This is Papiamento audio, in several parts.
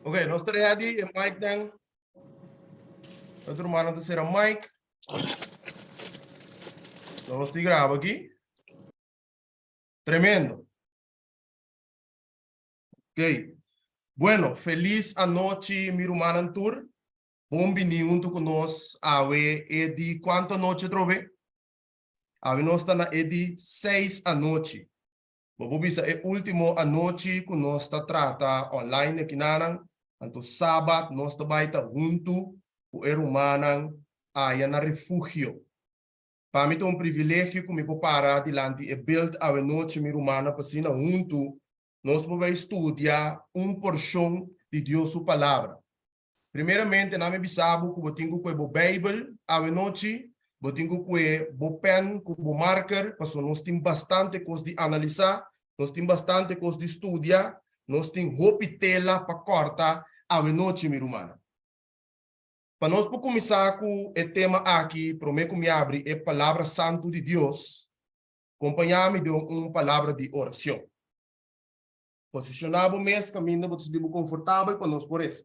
Ok, nos ta ready, e mic nan. Otro rumannan ta sera mic. Nos tin graba aki. Tremendo. Ok. Bueno, feliz anochi mi rumannan tur. Bon bini hunto ku nos awe e di kuantu anochi atrobe? Awe nos ta na e di seis anochi. Bo por bisa e ultimo anochi ku nos ta trata online akinanan, anto sabat nos ta bai ta huntu ku e rumannan aya na refugio. Pa mi ta un privilegio ku mi por para dilanti e beld awenochi mi rumannan pa asina huntu nos por bai studia un porshon di Dios su Palabra. Primeramente nan mi bisa bo ku bo tin ku kue bo Beibel awenochi, bo tin ku kue bo pèn ku bo marker, pasobra nos tin bastante kos di analisá, nos tin bastante kos di studia, nos tin hopi tela pa kòrta awenochi, mi rumannan. Pa nos por kuminsá ku e tema aki, promé ku mi abri e Palabra Santu di Dios, kompañá mi den un palabra di orashon. Posishoná bo mes kaminda bo ta sinti bo konfortabel pa nos por resa.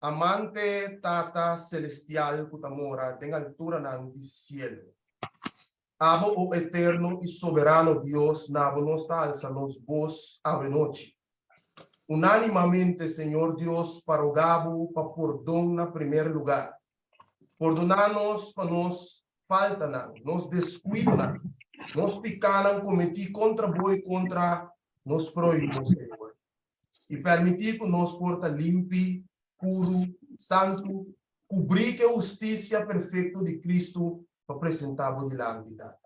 Amante Tata Selestial ku ta mora den alturanan di sielu. Abo, o eterno i soberano Dios, na bo nos ta alsa nos bos awenochi. Unánimamente, Señor Dios, pa roga bo pa pordon na primer lugar. Pordoná nos pa nos faltanan, nos deskuidonan, nos pikánan kometí kontra bo i kontra nos próhimo, Señor. I permití ku nos por ta limpi, puru, santu, kubrí ku e hustisia perfekto di Kristu pa presentá bo dilanti, Tata.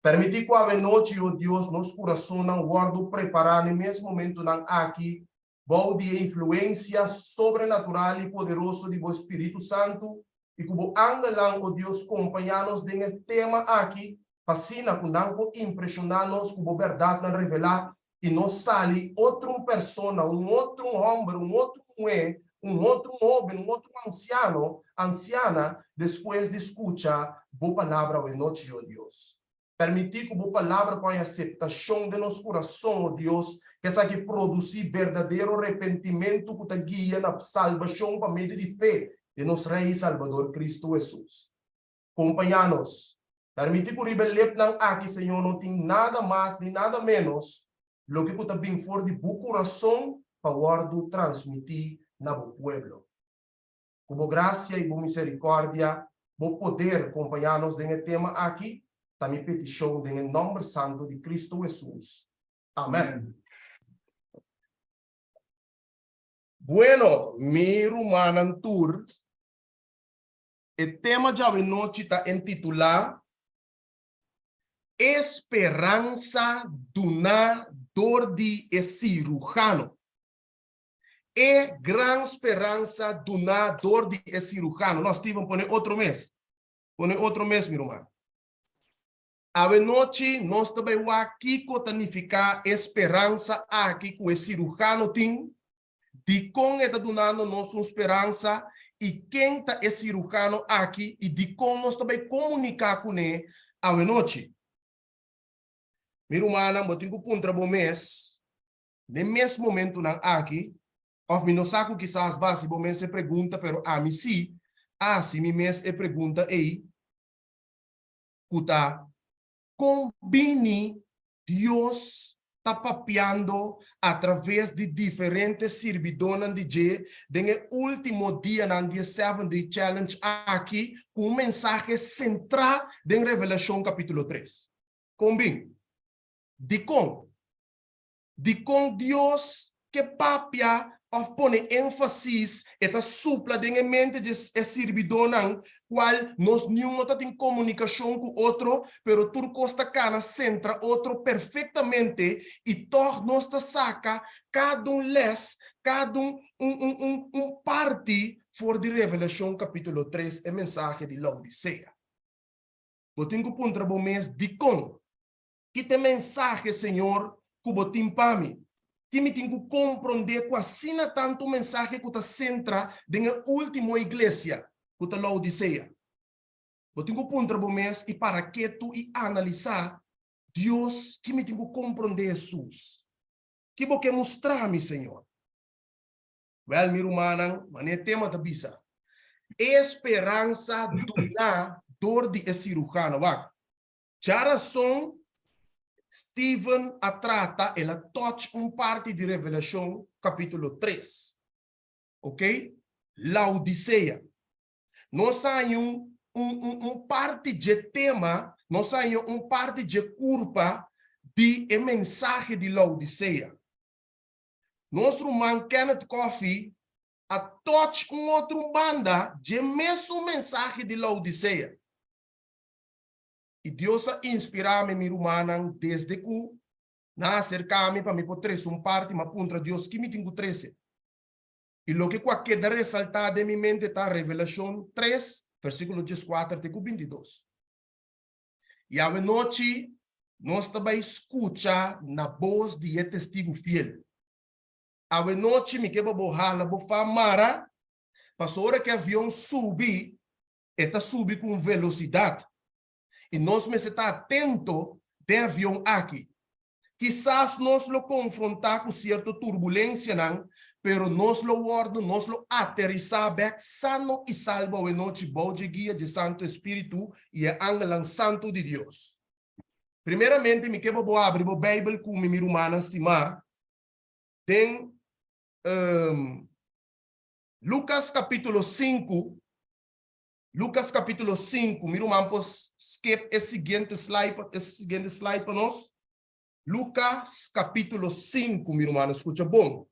Permití ku awenochi, o Dios, nos kurasonnan wòrdu prepará n'e mes momentunan aki bou di e influensia sobrenatural i poderoso di bo Spiritu Santu i ku bo angelnan, o Dios, kompañá nos den e tema aki pa asina ku nan por impreshoná nos ku bo bèrdatnan revelá i nos sali otro un persona, un otro un hòmber, un otro un muhé, un otro un hóben, un otro un ansiano, ansiana, despues di skucha bo palabra awe nochi, o Dios. Permití ku bo palabra por haña aseptashon den nos kurason, o Dios, ku esaki produsí berdadero repentimentu ku ta guia na salbashon pa medio di fe den nos Rei i Salbador Kristu Hesus. Kompañá nos. Permití ku riba e lepnan aki, Señor, no tin nada mas ni nada ménos loke ku ta bin for di bo kurason pa wòrdu transmití na bo pueblo. Ku bo grasia i bo miserikòrdia, bo poder kompañá nos den e tema aki, ta mi petishon den e nòmber santu di Kristu Hesus. Amèn. Bueno, mi rumannan tur, e tema djawe nochi ta entitulá E Speransa Duná dor di e Sirujano. E gran speransa duná dor di e sirujano. No, Steven, pone otro mes. Pone otro mes, mi ruman. Awe nochi nos ta bai wak kiko ta nifiká e speransa aki ku e sirujano tin, dikon e ta dunando nos un speransa i ken ta e sirujano aki i dikon nos ta bai komuniká kuné awe nochi. Mi rumannan, bo tin ku puntra bo mes, Den mes momentunan aki, òf mi no sa ku kisas bo a hasi bo mes e pregunta, pero ami sí a hasi mi mes e pregunta ei, ku ta, Kon bini Dios ta papiando atraves di diferente sirbidónan di dje den e último dianan di e Seven Day Challenge aki ku un mensahe sentrá den Revelashon kapítulo tres? Kon bin? Dikon? Dikon Dios ke papia òf pone énfasis, e ta supla den e mente dje e sirbidónan, kual nos niun no ta tin komunikashon ku otro, pero tur kos ta kana sentra otro perfektamente i tòg nos ta saka kada un lès, kada un un un un un parti for di Revelashon kapítulo tres, e mensahe di Laodisea. Bo tin ku puntra bo mes, Dikon? Ki ta e mensahe, Señor, ku Bo tin pa mi? Ki mi tin ku komprondé ku asina tantu mensahe ku ta sentra den e último iglesia, ku ta Laodisea? Bo tin ku puntra bo mes i para ketu i analisá, Dios, ki mi tin ku komprondé Hesus? Ki bo ke mustra mi, Señor? Wèl, mi rumannan, manera e tema ta bisa, e speransa duná dor di e sirujano. Wak, djarason Steven a trata, el a touch un parti di Revelashon kapítulo tres. Ok? Laodisea. Nos a haña un un un un parti dje tema, nos a haña un parti dje kurpa di e mensahe di Laodisea. Nos ruman Kenneth Coffey a touch un otro banda dje mesun mensahe di Laodisea. I Dios a inspirá mi, mi rumannan, desde ku nan a aserká mi pa mi por trese un parti, mi a puntra Dios ki mi tin ku trese. I loke ku a keda resaltá den mi mente ta Revelashon tres, versíkulo dieskuater te ku bintidos. I awe nochi nos ta bai skucha na bos di e testigu fiel. Awe nochi mi ke pa bo hala bo fa mara, pasobra ora ku e avion subi, e ta subi ku un velosidat. I nos mester ta atento den avion aki. Kisas nos lo konfrontá ku sierto turbulensianan, pero nos lo wòrdu, nos lo aterisá bèk sano i salbo awenochi bou dje guia dje Santu Espíritu i e angelnan santu di Dios. Primeramente mi ke pa bo abri bo Beibel ku mi, mi rumannan stimá, den Lukas kapítulo sinku. Lukas kapítulo sinku, mi ruman por skip e siguiente slide pa e siguiente slide pa nos. Lukas kapítulo sinku, mi rumannan, skucha bon.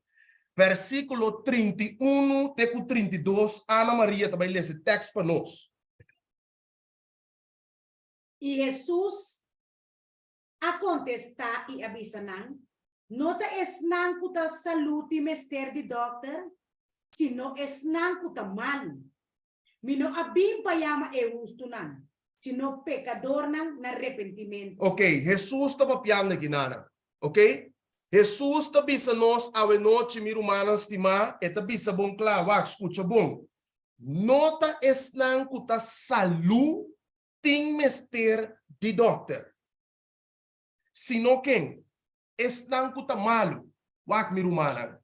Versíkulo 31 te ku 32, Ana Maria ta bai lesa e tèks pa nos. I Hesus a kontestá i a bisa nan, No ta esnan ku ta salú tin mester di dòkter, sino esnan ku ta malu. Mi no a bin pa yama e hustunan, sino pekadornan na repentimentu. Ok, Hesus ta papiando aki nana. Ok, Hesus ta bisa nos awenochi, mi rumannan stimá, e ta bisa bon kla, wak, skucha bon, No ta esnan ku ta salú tin mester di dòkter, sino ken? Esnan ku ta malu. Wak, mi rumannan,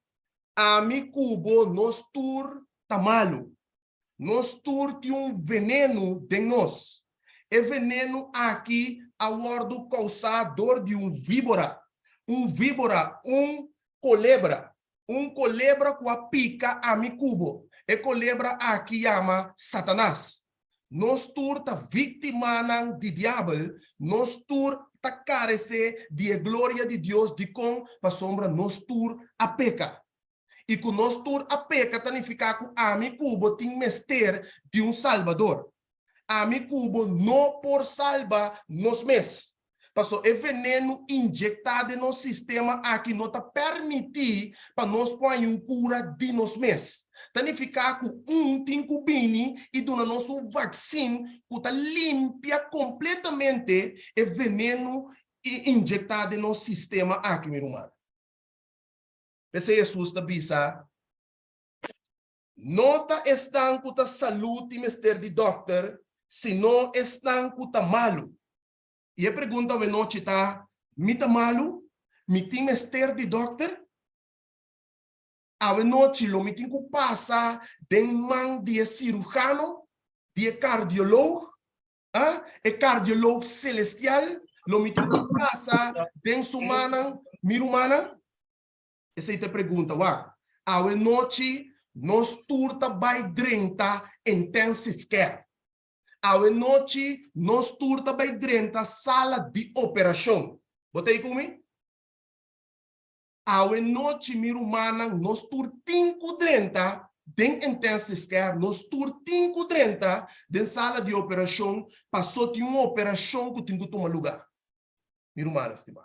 ami ku bo nos tur ta malu. Nos tur tin un venenu den nos. E venenu aki a wòrdu kousá dor di un víbora, un víbora, un kolebra, un kolebra ku a pika ami ku bo. E kolebra aki yama Satanas. Nos tur ta víktimanan di diabel, nos tur ta karesé di e gloria di Dios. Dikon? Pasobra nos tur a peka. I ku nos tur a peka ta nifiká ku ami ku bo tin mester di un Salbador. Ami ku bo no por salba nos mes. Paso e venenu injektá den nos sistema aki no ta permití pa nos por haña un kura di nos mes. Ta nifiká ku un tin ku bini i duna nos un vaksin ku ta limpia kompletamente e venenu injektá den nos sistema aki, mi ruman. P'esei Hesus ta bisa, No ta esnan ku ta salú tin mester di dòkter, sino esnan ku ta malu. I e pregunta awenochi ta, Mi ta malu? Mi tin mester di dòkter? Awenochi lo mi tin ku pasa den man di e sirujano, di e kardiolog, ah, e kardiolog selestial? Lo mi tin ku pasa den su mannan, mi rumannan? Esei ta e pregunta. Wak, awenochi nos tur ta bai drenta intensive care. Awe nochi nos tur ta bai drenta sala di operashon. Bo ta ei ku mi? Awe nochi mi rumannan nos tur tin ku drenta den intensive care, nos tur tin ku drenta den sala di operashon paso tin un operashon ku tin ku tuma luga. Mi rumannan stimá.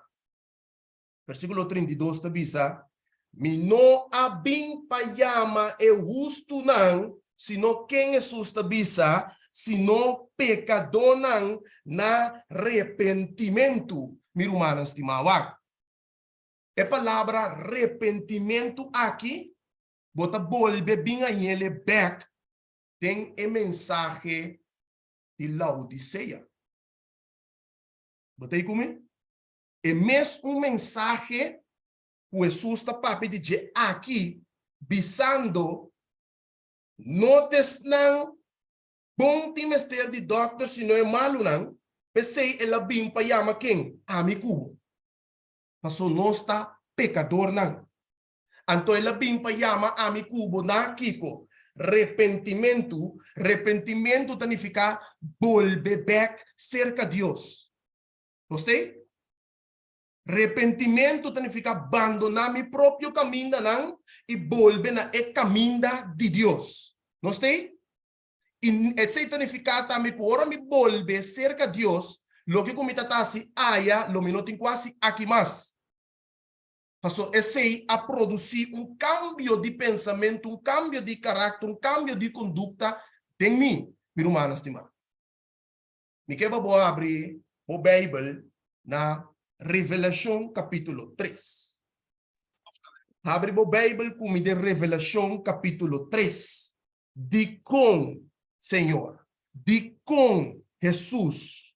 Versíkulo 32 ta bisa, Mi no a bin pa yama e hustunan, sino ken Hesus ta bisa, sino pekadónan na repentimentu. Mi rumannan stimá, wak. E palabra repentimentu aki, bo ta bolbe bin hañ'el bèk den e mensahe di Laodisea. Bo ta ei ku mi? E mes un mensahe. ku Hesus ta papia di dje aki, bisando, No ta esnan bon tin mester di dòkter sino e malunan, p'esei el a bin pa yama ken? Ami ku bo. Paso nos ta pekadornan. Anto el a bin pa yama ami ku bo na kiko? Repentimentu. Repentimentu ta nifiká bolbe bèk serka Dios. Nos t'ei? Repentimentu ta nifiká bandoná mi propio kamindanan i bolbe na e kaminda di Dios. Nos t'ei? I esei ta nifiká tambe ku ora mi bolbe serka Dios, loke ku mi ta ta hasi aya lo mi no tin ku hasi aki mas. Pasobra esei a produsí un kambio di pensamentu, un kambio di karakter, un kambio di kondukta den mi, mi rumannan stimá. Mi ke pa bo habri bo Beibel na Revelashon kapítulo tres. Habri bo Beibel ku mi den Revelashon kapítulo tres. Dikon, Señor? Dikon, Hesus,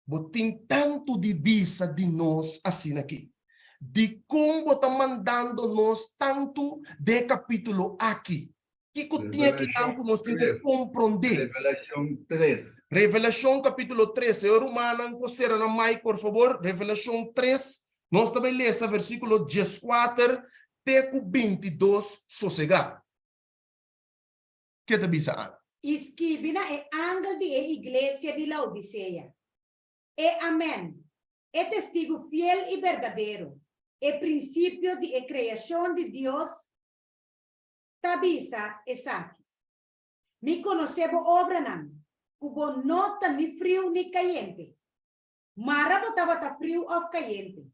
bo tin tantu di bisa di nos asin'aki? Dikon bo ta mandando nos tantu den e kapítulo aki? Kiko tin akinan ku nos tin ku komprondé? Revelashon tres. Revelashon kapítulo tres. Señor rumannan ku sera nan mic por fabor. Revelashon tres, nos ta bai lesa versíkulo dieskuater te ku bintidos sosegá. Ke ta bisa Ana? I skibi na e angel di e iglesia di Laodisea, E Amen, e testigu fiel i berdadero, e prinsipio di e kreashon di Dios, ta bisa esaki, Mi konosé bo obranan, ku bo no ta ni friu ni kayente. Mara bo tabata friu òf kayente.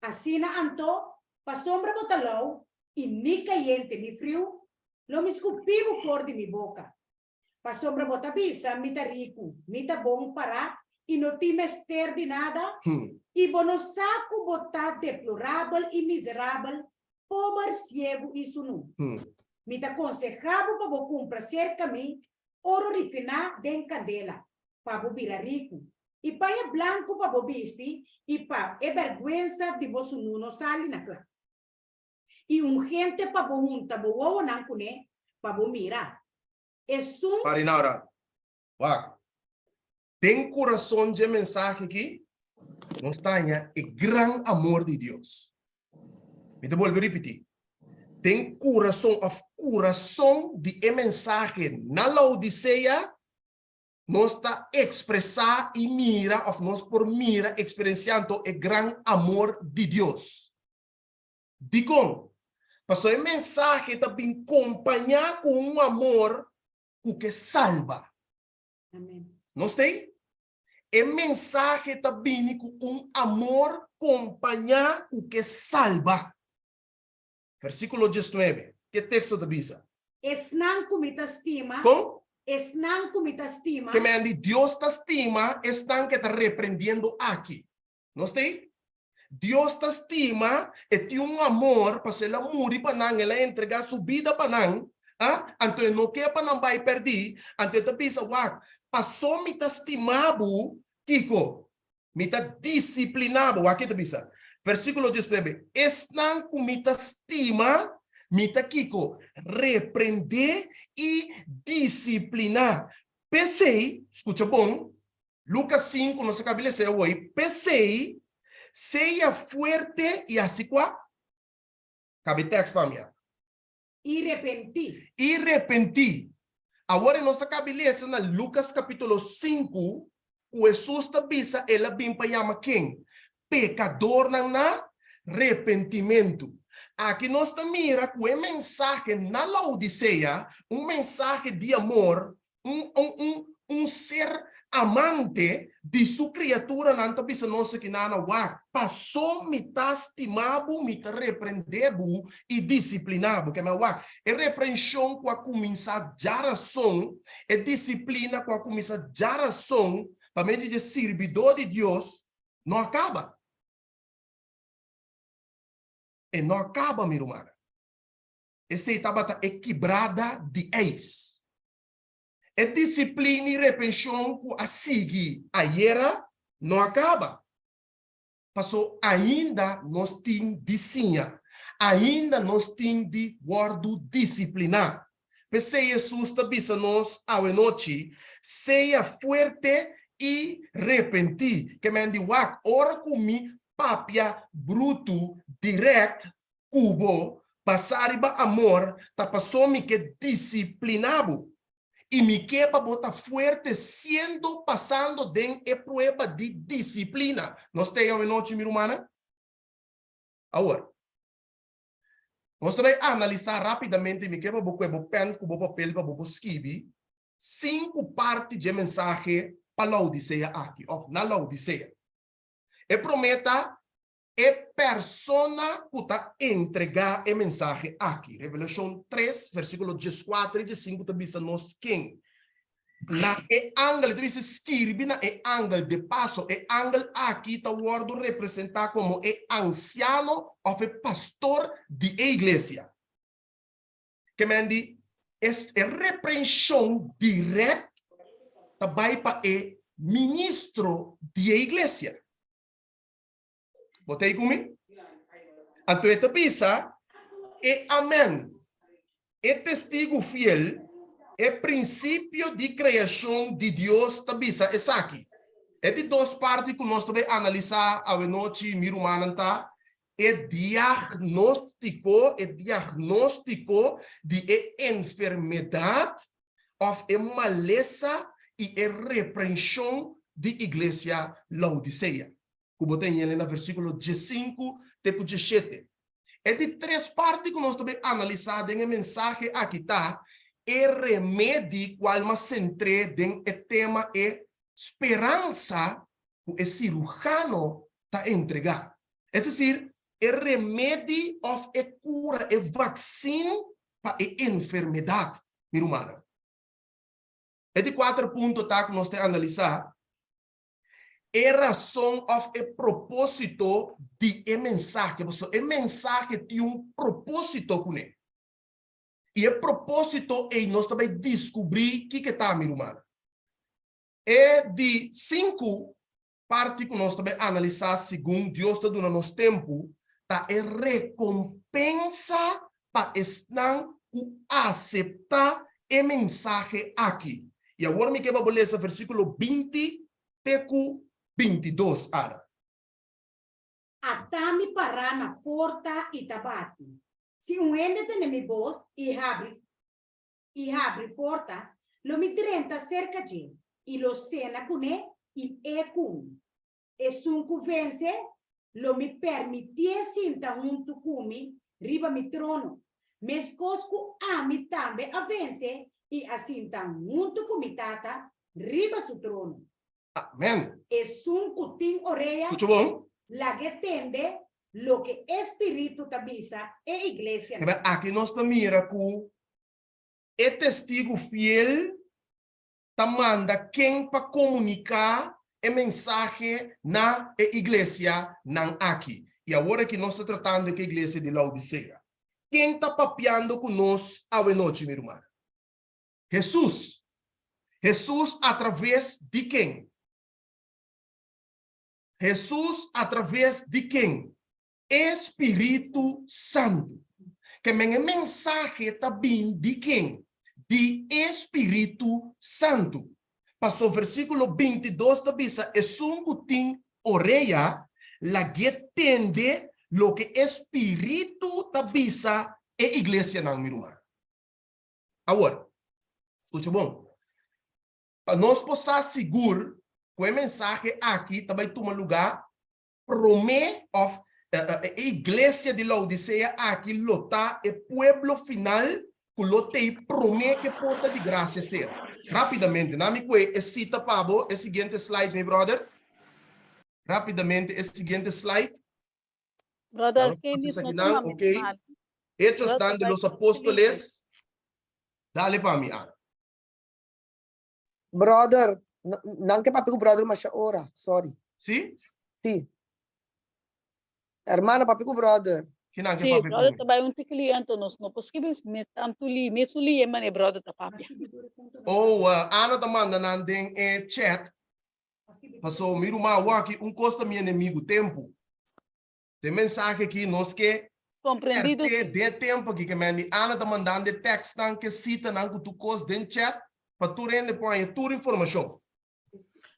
Asina anto, pasobra bo ta lou i ni kayente ni friu, lo mi skupí bo for di mi boka. Pasobra bo ta bisa, Mi ta riku, mi ta bon pará i no tin mester di nada, i bo no sa ku bo ta deplorabel i miserabel, pober, siegu i sunú. Mi ta konsehá bo pa bo kumpra serka mi oro rifiná den kandela, pa bo bira riku, i paña blanku pa bo bisti i pa e bèrgwensa di bo sunú no sali na kla. I un hente pa bo hunta bo wowonan kuné pa bo mira. Esun. Pari na ora. Wak. Den kurason dje mensahe aki, nos ta haña e gran amor di Dios. Mi ta bolbe ripití. Den kurason òf kurason di e mensahe na Laodisea, nos ta ekspresá i mira òf nos por mira eksperensiando e gran amor di Dios. Dikon? Pasobra e mensahe ta bin kompañá ku un amor ku ke salba. Amen. Nos ta ei? E mensahe ta bini ku un amor kompañá ku ke salba. Versíkulo diesnuebe, ke teksto ta bisa? Esnan ku mi ta stima. Kon? Esnan ku mi ta stima. Ke men di Dios ta stima esnan ke ta reprendiendo aki. Nos ta ei? Dios ta stima, e tin un amor, pasobra el a muri pa nan, el a entregá su bida pa nan, a, anto e no ke pa nan bai pèrdí, anto e ta bisa, Wak, paso mi ta stima bo, kiko? Mi ta disipliná bo. Wak ke e ta bisa. Versíkulo diesnuebe, Esnan ku mi ta stima, mi ta kiko? Reprendé i disipliná. P'esei, skucha bon, Lucas sinku, nos a kabi lesa awor, P'esei, sea fuerte i hasi kua? Kabi tèks pa mi a. I repentí. I repentí. Awor nos a kabi lesa na Lucas kapítulo sinku ku Hesus ta bisa el a bin pa yama ken? Pekadornan na repentimentu. Aki nos ta mira ku e mensahe na Laodisea, un mensahe di amor, un, un, un, un ser amante di su kriaturanan ta bisa nos aki nana, Wak, paso mi ta stima bo, mi ta reprende bo i disiplina bo. Keme wak, e reprenshon ku a kuminsá djarason, e disiplina ku a kuminsá djarason pa medio di e sirbidó di Dios, no a kaba. E no a kaba, mi rumannan. Esei tabata e kibrada di eis. E disiplina i repenshon ku a sigui ayera no a kaba. Paso ainda nos tin di siña, ainda nos tin di wòrdu disipliná. P'esei Hesus ta bisa nos awenochi, Sea fuerte i repentí. Ke men di wak, ora ku mi papia brutu dirèkt ku bo, basá riba amor, ta paso mi ke disipliná bo. I mi ke pa bo ta fuerte siendo pasando den e prueba di disiplina. Nos ta ei awenochi, mi rumannan? Awor, nos ta bai analisá rápidamente, mi ke pa bo kue bo pèn ku bo papel pa bo por skibi sinku parti dje mensahe pa Laodisea aki, òf na Laodisea. E promé ta E persona ku ta entregá e mensahe aki. Revelashon tres, versíkulo dieskuater i diesinku ta bisa nos ken. Na e angel, e ta bisa skirbi na e angel. De paso, e angel aki ta wòrdu representá komo e ansiano òf e pastor di e iglesia. Ke men di, e reprenshon dirèkt ta bai pa e ministro di e iglesia. Bo ta ei ku mi? Anto e ta bisa, E Amen, e testigu fiel, e prinsipio di kreashon di Dios ta bisa esaki. E di dos parti ku nos ta bai analisá awenochi, mi rumannan, ta e diagnóstiko, e diagnóstiko di e enfermedat òf e malesa i e reprenshon di iglesia Laodisea, ku bo ta hende na versíkulo diesinku te ku diesshete. E di tres parti ku nos ta bai analisá den e mensahe aki ta e remedi kual mas sentr'é den e tema e speransa ku e sirujano ta entregá. Es desir, e remedi òf e kura, e vaksin pa e enfermedat, mi rumannan. E di kuater punto ta ku nos ta analisá e rason òf e propósito di e mensahe, pasobra e mensahe tin un propósito kuné. I e propósito ei nos ta bai diskubrí kiko e ta, mi rumannan. E di sinku parti ku nos ta bai analisá segun Dios ta duna nos tempu ta e rekompensa pa esnan ku aseptá e mensahe aki. I awor mi ke pa bo lesa versíkulo 20 te ku 22, Ada. Ata mi pará na porta i ta bati. Si un hende tende mi bos i habri i habri porta, lo mi drenta serka dje, i lo sena kuné i e ku mi. Esun ku vense, lo mi permitié sinta huntu ku mi riba mi trono, meskos ku ami tambe a vense i a sinta huntu ku mi Tata riba su trono. Amen. Esun ku tin orea, Skucha bon. lag'é tende loke e spiritu ta bisa e iglesianan. Kaba aki nos ta mira ku e testigu fiel ta manda ken pa komuniká e mensahe na e iglesianan aki. I awor aki nos ta tratando ku e iglesia di Laodisea. Ken ta papiando ku nos awenochi, mi rumannan? Hesus. Hesus atraves di ken? Hesus atraves di ken? E Spiritu Santu. Ke men e mensahe ta bin di ken? Di e Spiritu Santu. Paso versíkulo 22 ta bisa, Esun ku tin orea, lag'é tende loke e Spiritu ta bisa e iglesianan, mi ruman. Awor, skucha bon. Pa nos por sa sigur ku e mensahe aki ta bai tuma lugá promé òf e iglesia di Laodisea aki lo ta e pueblo final ku lo tei promé ku e porta di grasia sera. Rápidamente, na mi kue e sita pa bo, e siguiente slide, mi brother. Rápidamente, e siguiente slide. Brother, Vamos Kenny, hacer no aquí nan, tuma ok. mal. Hechos Brother, dan de vai los com apóstoles. Dale pa mi, Ana. Brother, nan ke papia ku brother masha ora, sorry. Sí? Sí. Hermana, papia ku brother. Ki nan ke Sí, papia brother ku mi? ta bai un tiki liento, nos no por skibi me tantu li, me su li e mane brother ta papia. Oh, Ana ta manda nan den e chat. Paso mi ruman, awor aki un kos ta mi enemigu, tempu. Den mensahe aki nos ke Comprendido RT si. den e tempo aki ke men di Ana ta mandando e tekstnan ke sitanan ku tur kos den chat pa tur hende por haña tur informashon.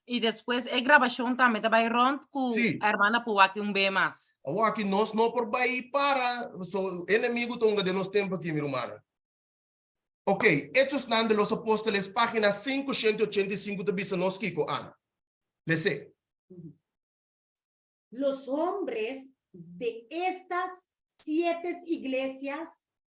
Y despues e grabacion tambe ta bay rond cu Sí. hermana por wak un be mas. Awor aki nos no por bay para, so enemigo ta hunga den nos tempo aki mi rumannan. Ok, Hechosnan de los Apóstoles página 585 ta bisa nos kiko, Ana? Lese. Los hombres de estas siete iglesias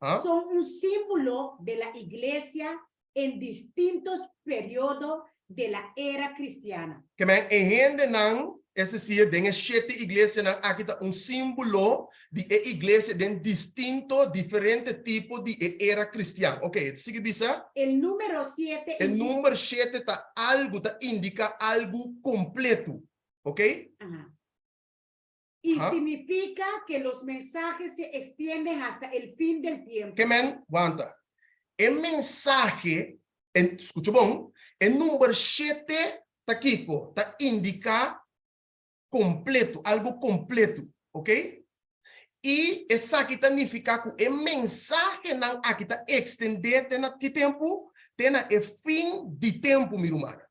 Ah? son un símbolo de la iglesia en distintos periodos de la era cristiana. Ke men e hendenan, es desir, den e shete iglesianan aki ta un símbolo di e iglesia den distinto, diferente tipo di e era cristian. Ok, e ta sigui bisa? El número siete E number shete ta algu, ta indica algu completo. Ok? Ajá. Y Ajá. significa que los mensajes se extienden hasta el fin del tiempo. Ke men, wanta. E mensahe, en, skucha bon, e number shete ta kiko? Ta indiká kompleto, algu kompleto, ok? I esaki ta nifiká ku e mensahenan aki ta ekstendé te na ki tempu? Te na e fin di tempu, mi rumannan.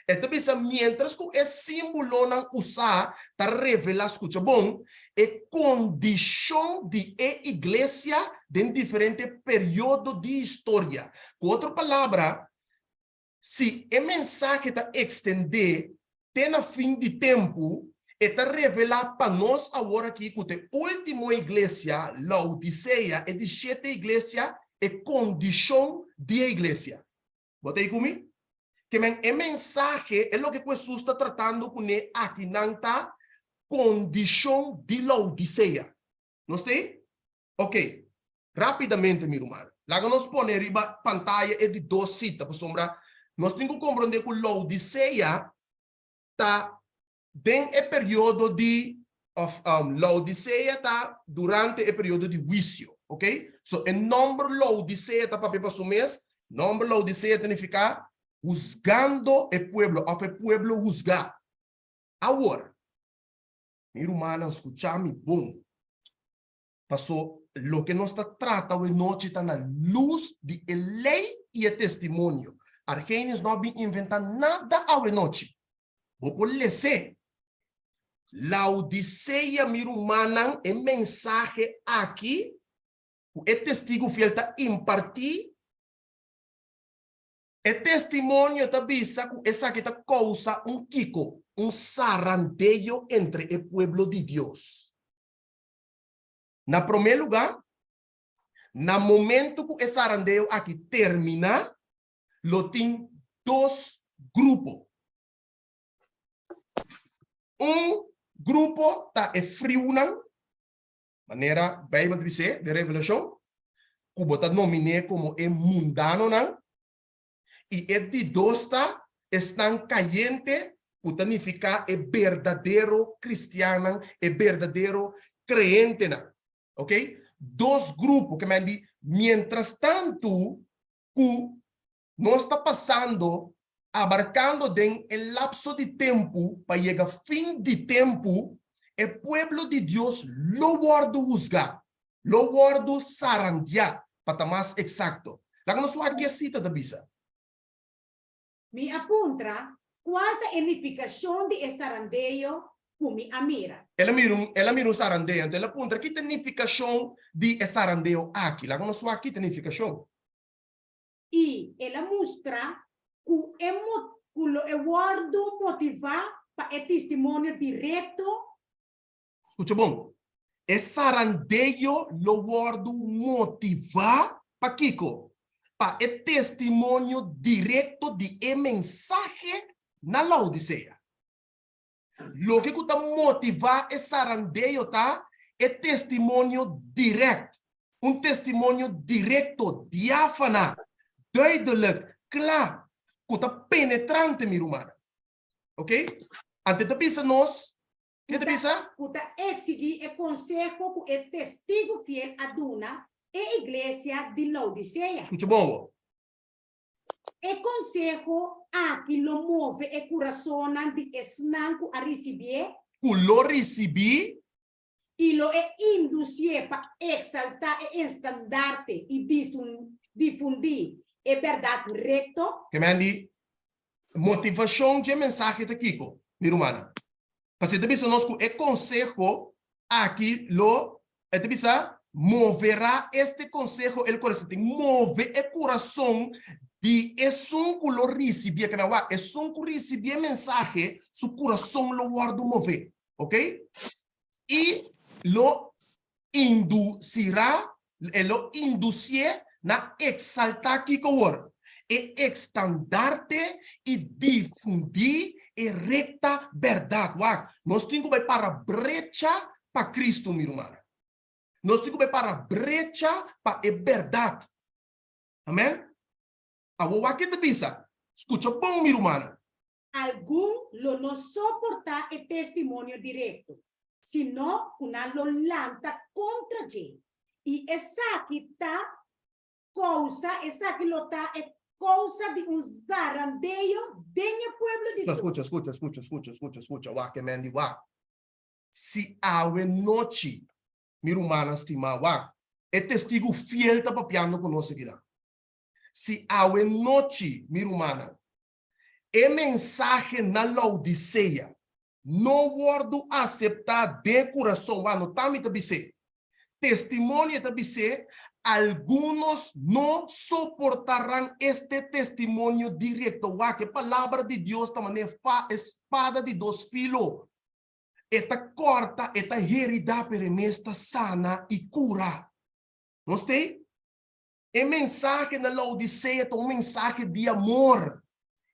E ta bisa miéntras ku e símbolonan usá ta revelá, skucha bon, e kondishon di e iglesia den diferente periodo di historia. Ku otro palabra, si e mensahe ta ekstendé te na fin di tempu, e ta revelá pa nos awor aki ku ta e último iglesia, Laodisea, e di shete iglesia, e kondishon di e iglesia. Bo ta ei ku mi? Ke men e mensahe, e loke ku Hesus ta tratando kuné akinan ta kondishon di Laodisea. Nos ta ei? Oke, rápidamente mi ruman, laga nos pone riba pantaya e di dos sita, pasobra nos tin ku komprondé ku Laodisea ta den e periodo di, òf Laodisea ta durante e periodo di huisio, oke? So e nòmber Laodisea ta papia pa su mes, nòmber Laodisea ta nifiká husgando e pueblo òf e pueblo husgá. Awor, mi rumannan skucha mi bon, paso loke nos ta trata awe nochi ta na lus di e lei i e testimonio. Argenius no a bin inventá nada awe nochi. Bo por les'é. Laodisea, mi rumannan, e mensahe aki ku e testigu fiel ta impartí, e testimonio ta bisa ku esaki ta kousa un kiko? Un sarandeo entre e pueblo di Dios. Na promé lugá, na momento ku e sarandeo aki terminá, lo tin dos grupo. Un grupo ta e friunan, manera Bijbel ta bis'é den Revelashon, ku bo ta nominé komo e mundanonan, i e di dos ta esnan kayente, ku ta nifiká e berdadero kristiannan, e berdadero kreentenan. Oké? Dos grupo, ke men di, mientrastantu ku nos ta pasando, abarkando den e lapso di tempu pa yega fin di tempu, e pueblo di Dios lo wòrdu husgá, lo wòrdu sarandiá, pa ta mas eksakto. Laga nos wak ke sita ta bisa. Mi a puntra, Kual ta e nifikashon di e sarandeo ku mi a mira? El a mira un, el a mira un sarandeo, anto el a puntra, Ki ta e nifikashon di e sarandeo aki? Laga nos wak ki ta e nifikashon. I el a mustra ku e ku lo e wòrdu motivá pa e testimonio direkto. Skucha bon, e sarandeo lo wòrdu motivá pa kiko? Pa e testimonio direkto di e mensahe na Laodisea. Loke ku ta motivá e sarandeo ta e testimonio dirèkt, un testimonio direkto, diáfana, duidelijk, kla, ku ta penetrante, mi rumannan. Oké? Anto e ta bisa nos, ke ta bisa? Ku ta eksigí e konseho ku e testigu fiel a duna e iglesia di Laodisea. Skucha bon awor. E konseho aki lo move e kurasonnan di esnan ku a risibié. Ku lo risibí. I lo e indusié pa eksaltá e estandarte i difundí e bèrdat rekto. Ke men di, motivashon dje mensahe ta kiko, mi rumannan? Pasobra e ta bisa nos ku e konseho aki lo, e ta bisa, moverá este konseho el korason. Tin move e kurason di esun ku lo risibié. Ke men wak, esun ku risibié e mensahe, su kurason lo wòrdu mové. Ok? I lo indusirá, e lo indusié na eksaltá kiko awor? E ekstandarte i difundí e rekta bèrdat. Wak, nos tin ku bai para brecha pa Kristu, mi rumannan. Nos tin ku bai para brecha pa e bèrdat. Amèn? Awor wak ke ta bisa. Skucha bon, mi rumannan. Algun lo no soportá e testimonio direkto, sino ku nan lo lanta kontra dje, i esaki ta kousa, esaki lo ta e kousa di un zarandeo den e pueblo di Dios. Skucha, skucha, skucha, skucha, skucha, skucha, wak e men di wak. Si awe nochi, mi rumannan stimá, wak, e testigu fiel ta papiando ku nos akinan. Si awe nochi, mi rumannan, E mensahe na Laodisea no wòrdu aseptá den kurason. Wak, no ta mi ta bis'é. Testimonio ta bis'é, Algunos no soportarán este testimonio directo. Wak, e palabra di Dios ta manera fa espada di dos filo. E ta kòrta, e ta heridá, pero e mes ta sana i kura. Nos t'ei? E mensahe na Laodisea ta un mensahe di amor,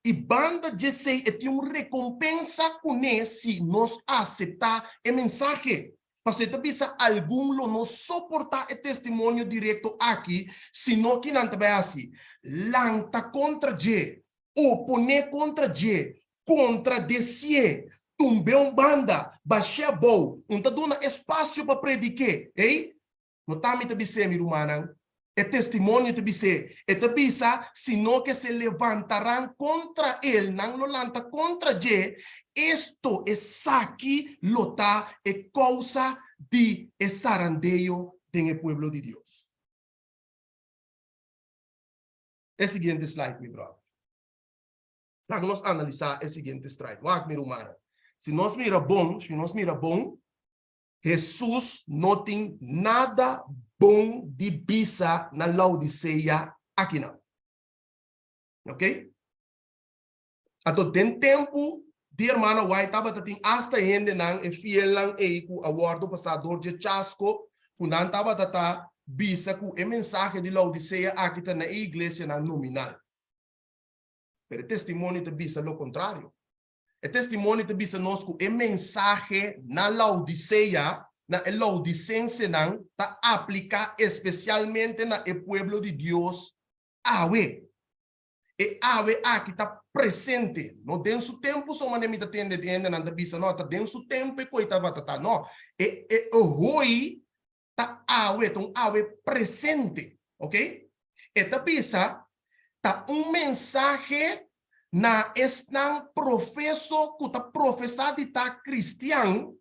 i banda djesei e tin un rekompensa kuné si nos aseptá e mensahe. Pasobra e ta bisa algun lo no soportá e testimonio direkto aki, sino ki nan ta bai hasi? Lanta kontra dje, oponé kontra dje, kontradesié, tumb'é un banda, bash'é abou, un ta duna espasio pa predik'é. Ei, No ta mi ta bis'é, mi rumannan, e testimonio ta bis'é. E ta bisa, Sino ke se levantarán kontra el, nan lo lanta kontra dje, esto, esaki, lo ta e kousa di e sarandeo den e pueblo di Dios. E siguiente slide, mi bròder. Laga nos analisá e siguiente slide. Wak, mi rumannan. Si nos mira bon, si nos mira bon, Hesus no tin nada bon di bisa na Laodisea akinan. Ok? Anto den tempu di hermana White tabata tin asta hendenan, e fielnan ei ku a wòrdu pasá dor dje chasko, ku nan tabata ta bisa ku e mensahe di Laodisea aki ta na e iglesianan nominal. Pero e testimonio ta bisa lo kontrario. E testimonio ta bisa nos ku e mensahe na Laodisea, na e laodisensenan, ta apliká espesialmente na e pueblo di Dios awe. E awe aki ta presente, no den su tempu so manera mi ta tende di hendenan ta bisa, no, ta den su tempu e koi tabata ta. No, e e hoi ta awe, ta un awe presente, ok? E ta bisa, ta un mensahe na esnan profeso ku ta profesá di ta kristian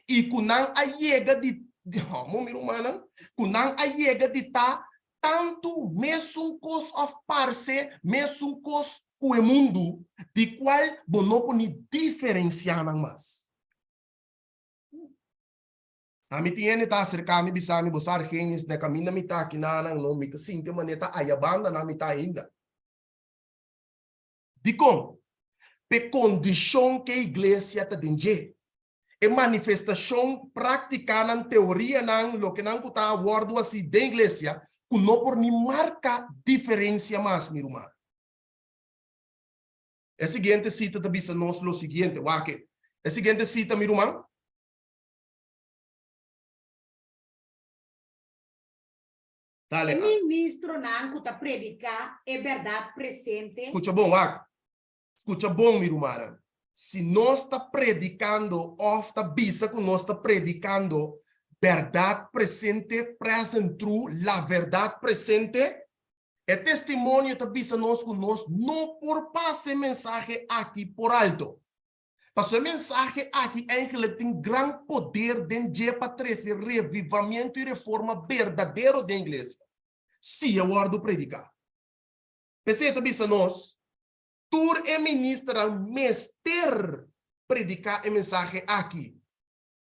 i ku nan a yega di, amo mi rumannan, ku nan a yega di ta tantu mesun kos òf parse mesun kos ku e mundu, di kual bo no por ni diferensiá nan mas. Ami tin hende ta aserká mi bisa mi, Bo sa Argenis, na kaminda mi ta aki nanan no, mi ta sinti manera ta aya banda nan mi ta ainda. Dikon? P'e kondishon ku e iglesia ta den dje. E manifestashon, práktikanan, teorianan, loke nan ku ta wòrdu hasi den iglesia, ku no por ni marka diferensia mas, mi ruman. E siguiente sita ta bisa nos lo siguiente, wak e siguiente sita, mi ruman. Dale, E ministronan ku ta prediká e bèrdat presente. Skucha bon, wak. Skucha bon, mi rumannan. Si nos ta predikando òf ta bisa ku nos ta predikando bèrdat presente, present true, la verdad presente, e testimonio ta bisa nos ku nos no por pasa e mensahe aki por alto. Paso e mensahe aki eigenlijk tin gran poder den dje pa trese revivamiento i reforma berdadero den iglesia, si e wòrdu prediká. P'esei e ta bisa nos, tur e ministernan mester prediká e mensahe aki,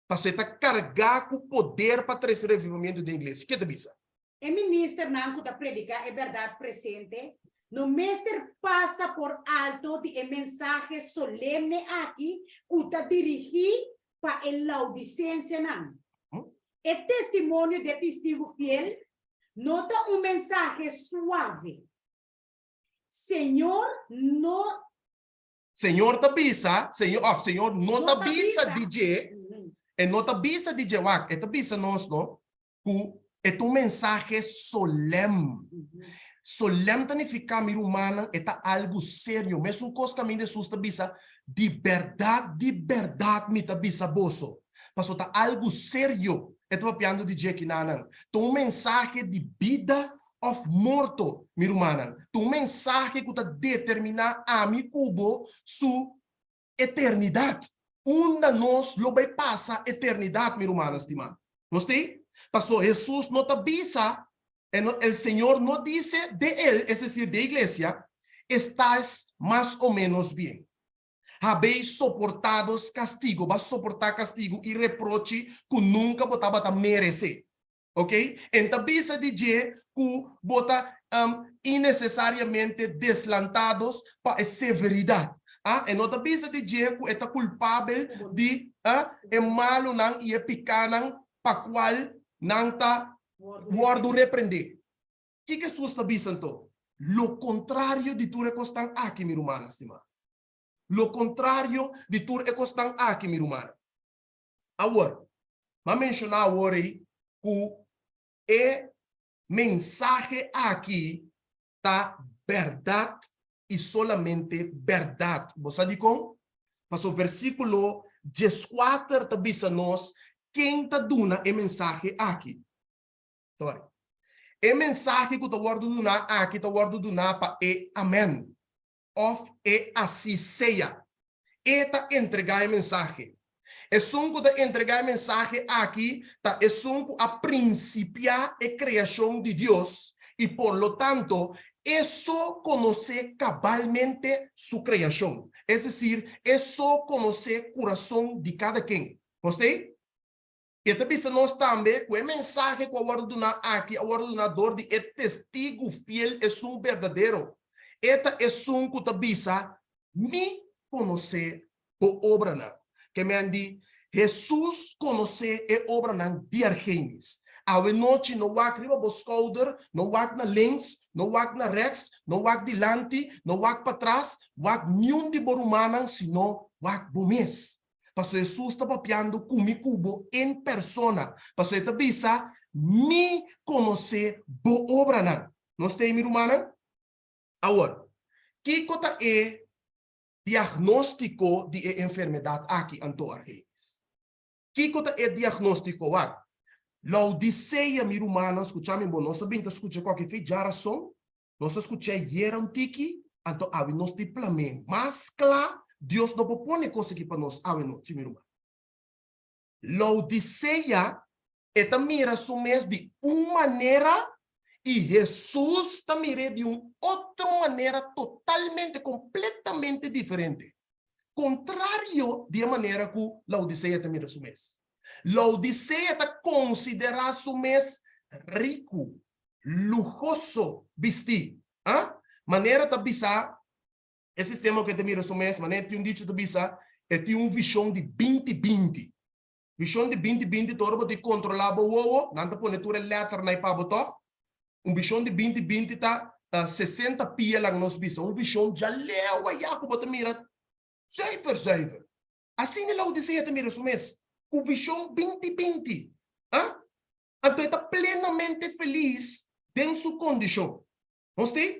paso e ta kargá ku poder pa trese revivamiento den iglesia. Ke ta bisa? E ministernan ku ta prediká e bèrdat presente no mester pasa por alto di e mensahe solemne aki ku ta dirigí pa e laodisensenan. E testimonio di e Testigu Fiel no ta un mensahe suave. Señor no. Señor ta bisa, Señor, òf Señor no ta bisa di dje, e no ta bisa di dje, wak, e ta bisa nos no, ku e ta un mensahe solèm. Solèm ta nifiká, mi rumannan, e ta algu serio. Mesun kos kaminda Hesus ta bisa, Di bèrdat, di bèrdat mi ta bisa boso. Pasobra ta algu serio e ta papiando di dje kinanan. Ta un mensahe di bida òf morto, mi rumannan. Ta un mensahe ku ta determiná ami ku bo su eternidat. Unda nos lo bai pasa eternidat, mi rumannan stimá? Nos tin? Paso Hesus no ta bisa, e no, el Señor no dice de el, es decir, de iglesia, estás mas o menos bien. Habéis soportados castigo, bo a soportá castigo i reprochi ku nunka bo tabata meresé. Ok? En ta bisa di dje ku bo ta innesesariamente deslantados pa e severidat. Ah, e no ta bisa di dje ku e ta kulpabel di e malunan i e pikánan pa kual nan ta wòrdu reprendé. Kiko Hesus ta bisa anto? Lo kontrario di tur e kosnan aki, mi rumannan stimá. Lo kontrario di tur e kosnan aki, mi rumannan. Awor, m'a menshoná awor ei ku e mensahe aki ta bèrdat i solamente bèrdat. Bo sa dikon? Pasobra versíkulo dieskuater ta bisa nos ken ta duna e mensahe aki. Sorry. E mensahe ku ta wòrdu duná aki ta wòrdu duná pa e Amèn. Òf e así sea. E ta entregá e mensahe. Esun ku ta entregá e mensahe aki ta esun ku a prinsipiá e kreashon di Dios i por lo tanto e so konosé kabalmente su kreashon. Es desir, e so konosé kurason di kada ken. Nos ta ei? E ta bisa nos tambe ku e mensahe ku a wòrdu duná aki a wòrdu duná dor di e testigu fiel, esun berdadero. E ta esun ku ta bisa, Mi konosé bo obranan. Ke men di, Hesus konosé e obranan di Argenis. Awe nochi no wak riba bo skouder, no wak na links, no wak na rèks, no wak dilanti, no wak patras, wak niun di bo rumannan, sino wak bo mes. Pasobra Hesus ta papiando ku mi ku bo en persona. Pasobra e ta bisa, Mi konosé bo obranan. Nos ta ei, mi rumannan? Awor, kiko ta e diagnóstiko di e enfermedat aki anto, Argenis? Kiko ta e diagnóstiko? Wak, Laodisea, mi rumannan, skucha mi bon, nos a bin ta skucha kòke fe djarason, Nos a skuch'é ayera un tiki, anto awe nos tin plam'é mas kla. Dios no por pone kos aki pa nos awe nochi, mi ruman. Laodisea, e ta mira su mes di un manera i Hesus ta mir'é di un otro manera totalmente, kompletamente diferente. Kontrario di e manera ku Laodisea ta mira su mes. Laodisea ta konsiderá su mes riku, luhoso bistí. A Manera ta bisa e sistema ku e ta mira su mes, manera tin un dicho ta bisa, e tin un vishon di binti binti. Vishon di binti binti ta ora bo tin kontrolá bo wowo, nan ta pone tur e lèternan ei pa bo tòg. Un vishon di binti binti ta sesenta pia laga nos bisa, un vishon djaleu ayá ku bo ta mira zuiver zuiver. Asina Laodisea ta mira su mes, ku vishon binti binti. A Anto e ta plenamente felis den su kondishon. Nos tin?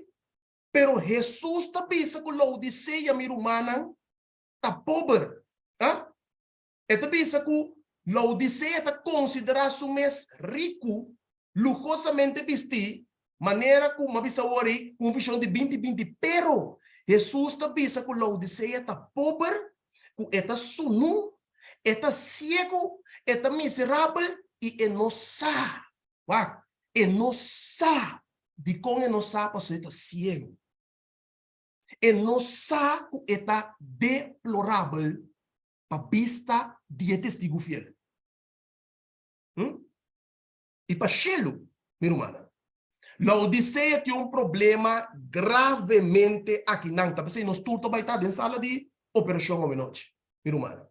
Pero Hesus ta bisa ku Laodisea, mi rumannan, ta pober. A E ta bisa ku Laodisea ta konsiderá su mes riku, luhosamente bistí, manera ku m'a bisa awor ei, ku un vishon di binti binti. Pero Hesus ta bisa ku Laodisea ta pober. ku e ta sunu, e ta siegu, e ta miserabel i e no sa. Wak, e no sa. Dikon e no sa? Pasobra e ta siegu. E no sa ku e ta deplorabel pa bista di e testigu fiel. Hm? I pa shelu, mi rumannan. Laodisea tin un problema gravemente akinan. Ta p'esei nos tur ta bai ta den sala di operashon awenochi, mi rumannan.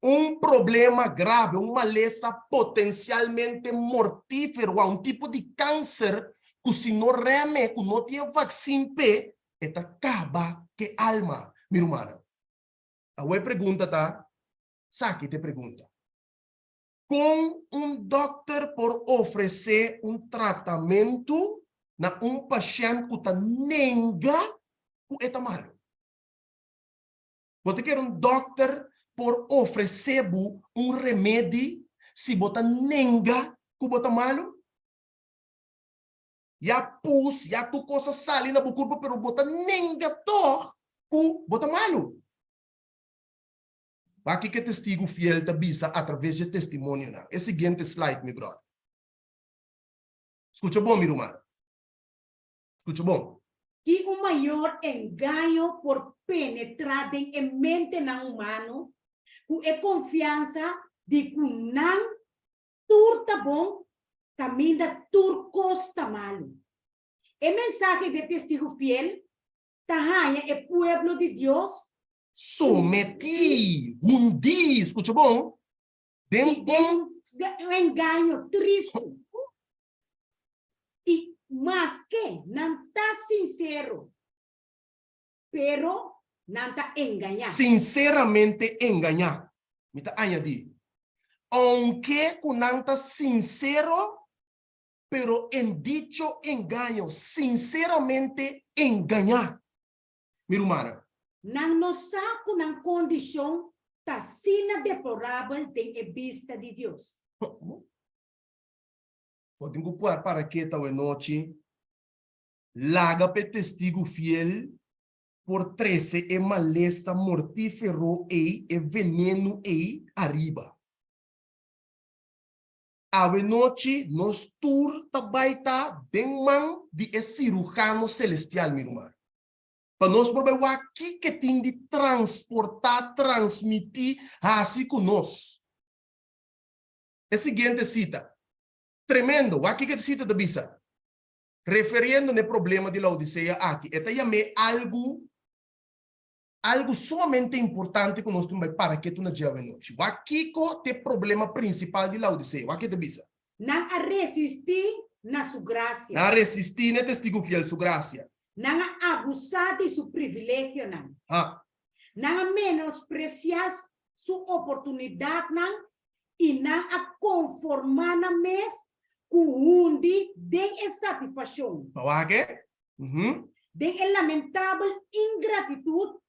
Un problema grave, un malesa potensialmente mortífero, un tipo di kanser ku si no reme, ku no tin e vaksin p'e, e ta kaba ku e alma, mi rumannan. Awor e pregunta ta, saki ta e pregunta. Kon un dòkter por ofresé un tratamentu na un pashènt ku ta nenga ku e ta malu? Bo ta kere un dòkter por ofresé bo un remedi si bo ta nenga ku bo ta malu? Ya pus, ya tur kos a sali na bo kurpa pero bo ta nenga tòg ku bo ta malu. Wak kiko e testigu fiel ta bisa atraves dje testimonionan. E siguiente slide, mi bròder. Skucha bon, mi ruman. Skucha bon. Ki un mayor engaño por penetrá den e mentenan humano ku e konfiansa di ku nan tur ta bon kaminda tur kos ta malu. E mensahe di e testigu fiel ta haña e pueblo di Dios Sometí, hundí, skucha bon, den un. Den un engaño tristu. I maske nan ta sinsero, pero nan ta engañá. Sinseramente engañá. Mi ta añadí, ounke ku nan ta sinsero, pero en dicho engaño, sinseramente engañá. Mi rumannan. Nan no sa ku nan kondishon ta asina deplorabel den e bista di Dios. Bo tin ku por para keta awenochi, laga pa e testigu fiel por trese e malesa mortífero ei, e venenu ei, ariba. Awenochi nos tur ta bai ta den man di e Sirujano Celestial, mi ruman. Pa nos por bai wak kiko tin di transportá, transmití, hasi ku nos. E siguiente sita, tremendo, wak kiko e sita ta bisa, referiendo na e problema di Laodisea aki, e ta yam'é algu Algu sumamente importante ku nos tin bai para ketu na dje awenochi. Wak kiko ta e problema prinsipal di Laodisea. Wak ke ta bisa. Nan a resistí na su grasia. Nan a resistí na e Testigu Fiel su grasia. Nan a abusá di su privilegionan. Ha. Nan a menospresiá su oportunidatnan i nan a konformá nan mes ku hundi den e satisfashon. Pa wak e? Den e lamentabel ingratitut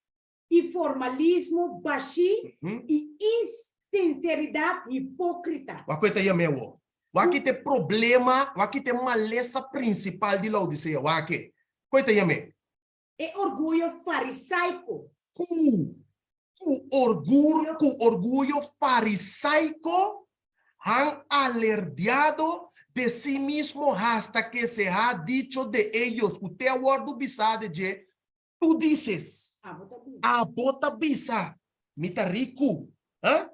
i formalismo bashí i insinseridat hipókrita. Wak ku e ta yam'é awor. Wak ki ta e problema, wak ki ta e malesa prinsipal di Laodisea. Wak e. Ku e ta yam'é? E orguyo farisaiko. Ku, ku orgur, ku orguyo farisaiko han alerdiado de sí mismo hasta que se ha dicho de ellos, ku te a wòrdu bisá de dje, Tú dices, abo ta bisa, mi ta riku. Ha?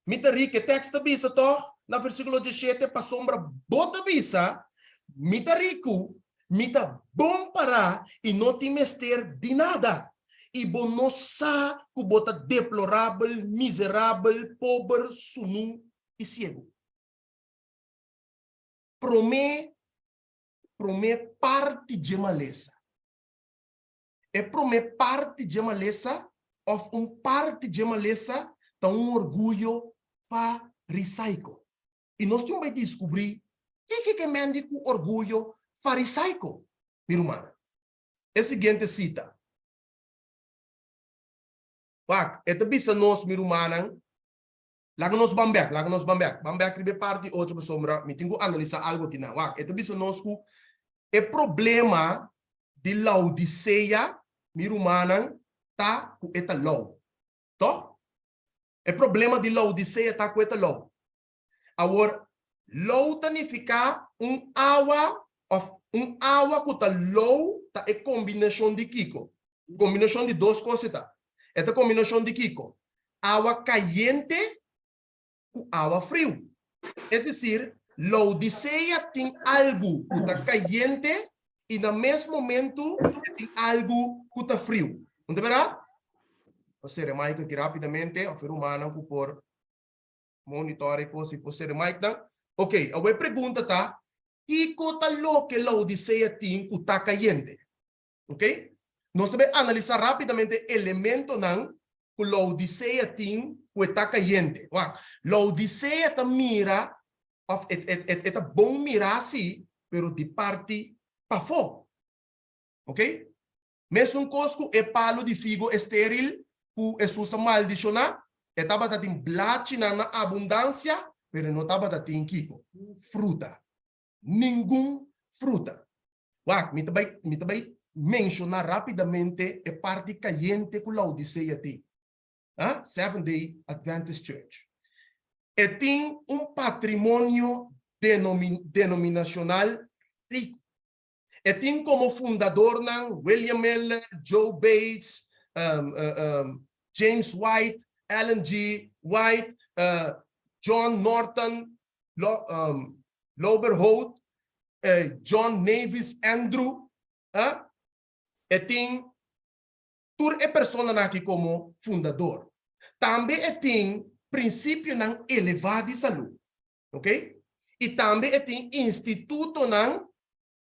Mi ta riku. E tèks ta bisa tòg na versíkulo diesshete, pasobra bo ta bisa, mi ta riku, mi ta bon pará i no tin mester di nada. I bo no sa ku bo ta deplorabel, miserabel, pober, sunú i siegu. Promé, promé parti dje malesa. E promé parti dje malesa òf un parti dje malesa ta un orguyo farisaiko. I nos tin bai diskubrí kiko ke men di ku orguyo farisaiko, mi rumannan. E siguiente sita. Wak, e ta bisa nos, mi rumannan, laga nos ban bèk, laga nos ban bèk, ban bèk riba e parti ocho pasobra mi tin ku analisá algu akinan. Wak, e ta bisa nos ku e problema di Laodisea, mi rumannan, ta ku e ta lou. Tò? E problema di Laodicea ta ku e ta lou. Awor, lou ta nifiká un awa òf un awa ku ta lou ta e kombinashon di kiko? Kombinashon di dos kos e ta. E ta kombinashon di kiko? Awa kayente ku awa friu. Es desir, Laodicea tin algu ku ta kayente i na mes momentu e tin algu ku ta friu. No ta bèrdat? Bo sere mic aki rápidamente òf e rumannan ku por monitor e kos i por sere mic nan. Oké, awor e pregunta ta, kiko ta loke Laodicea tin ku ta kayente? Oké? Nos ta bai analisá rápidamente elementonan ku Laodicea tin ku e ta kayente. Wak, Laodicea ta mira òf e e e ta bon mirá sí, pero di parti pafó. Oké? Mesun kos ku e palu di figo estéril ku Hesus a maldishoná, e tabata tin blachinan na abundansia, pero e no tabata tin kiko? Fruta. Ningun fruta. Wak, mi ta bai, mi ta bai menshoná rápidamente e parti kayente ku Laodisea tin. Ah, Seventh Day Adventist Church. E tin un patrimonio denomi, denominashonal riku. E tin komo fundadornan William Miller, Joe Bates, um, um, James White, Ellen G. White, uh, John Norton, Lo, um, Lober Hout, John Nevis Andrew, e tin tur e personanan aki komo fundador. Tambe e tin prinsipionan elevá di salú, ok? I tambe e tin institutonan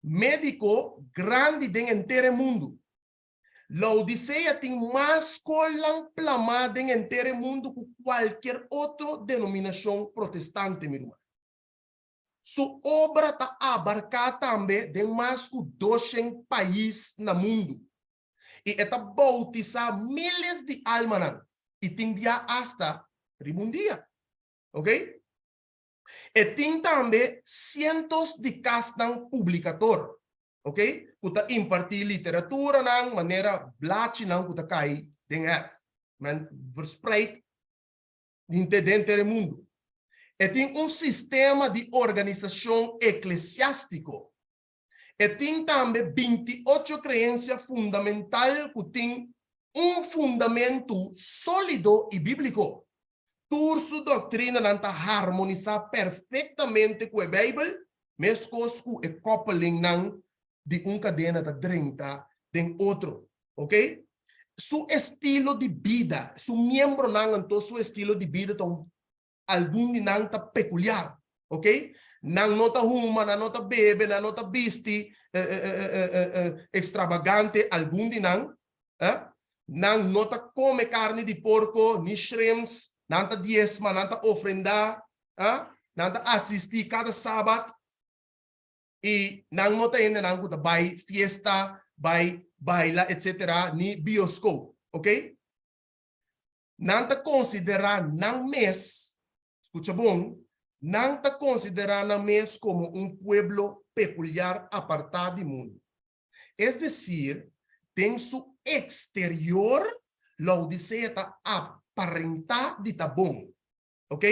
médiko grandi den henter e mundu. Laodisea tin mas skolnan plamá den henter e mundu ku kualkier otro denominashon protestante, mi ruman. Su obra ta abarká tambe den mas ku doshen pais na mundu, i e ta boutisá míles di almanan, i tin bia asta riba un dia. Ok? E tin tambe sientos di kasnan publikator, ok, ku ta impartí literaturanan manera blachinan ku ta kai den erf, men verspreid henter den henter e mundu. E tin un sistema di organisashon eklesiástiko. E tin tambe 28 kreensia fundamental ku tin un fundamentu sólido i bíbliko. Tur su doktrinanan ta harmonisá perfektamente ku e Beibel, meskos ku e kòpelingnan di un kadena ta drenta den otro. Ok? Su estilo di bida, su miembronan anto su estilo di bida ta un, algun di nan ta pekuliar. Ok? Nan no ta huma, nan no ta bebe, nan no ta bisti ekstrabagante, algun di nan. Eh? Nan no ta kome karni di porko, ni shrimps, nan ta diesma, nan ta ofrendá, eh? Nan ta asistí kada sabat. I nan no ta hendenan ku ta bai fiesta, bai baila etcetera ni bioskop, ok? Nan ta konsiderá nan mes, skucha bon, nan ta konsiderá nan mes komo un pueblo pekuliar apartá di mundu. Es desir, den su eksterior Laodisea ta aparentá di ta bon, ok?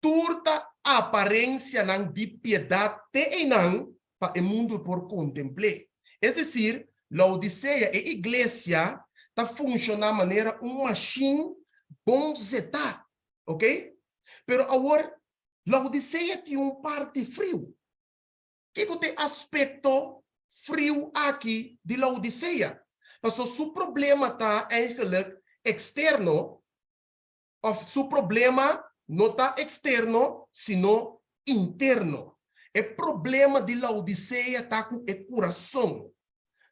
Tur ta aparencianan di piedad te einan pa e mundu por contempl'é. Es decir, Laodicea, e iglesia, ta funciona manera un mashin bon zetá. Ok? Pero awor, Laodicea tin un parti friu. Kiko ta e aspecto friu aki di Laodicea? Pasobra su problema ta eigenlijk externo, Of su problema no ta externo, sino interno. E problema di Laodicea ta cu e curason.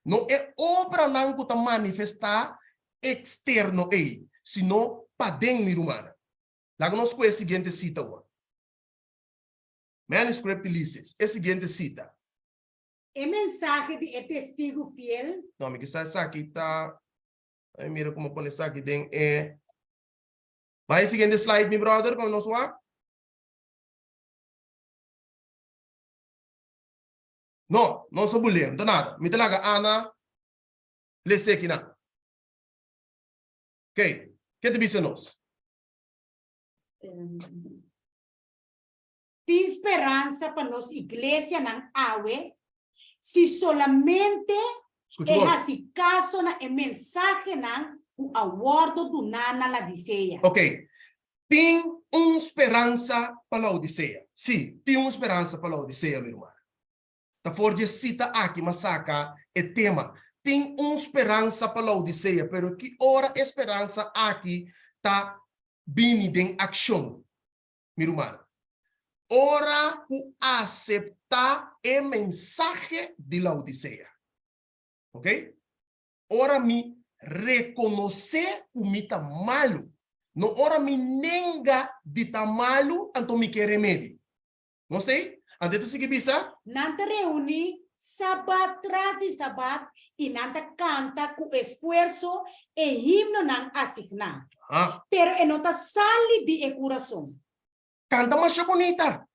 No e obranan cu ta manifesta externo ey, sino paden, mi rumannan. Laga nos cu e siguiente cita awor. Manuscript Ulysses, e siguiente cita. E mensahe di e testigu fiel. No, mi kisa esaki ta Ay mira como pone esaki den e. Bai siguiente slide, mi brother, pa nos wak. No, no sa bulé, no ta nada. Mi ta laga Ana lesa aki nan. Ok, ke ta bisa nos? Tin speransa pa nos iglesianan awe si solamente Skucha e bon. hasi kaso na e mensahenan ku a wòrdu duná na Ladisea. Ok. Tin un speransa pa Laodisea. Sí, tin un speransa pa Laodisea, mi ruman. Ta for di e sita aki m'a saka e tema. Tin un speransa pa Laodisea, pero ki ora e speransa aki ta bini den akshon, mi ruman? Ora ku aseptá e mensahe di Laodisea. Ok? Ora mi rekonosé ku mi ta malu. No ora mi nenga di ta malu, anto mi ke remedi. Nos ta ei? Anto e ta sigui bisa. Nan ta reuní sabat tras di sabat i nan ta kanta ku esfuerso e himnonan asigná. Pero e no ta sali di e kurason. Kanta masha bunita.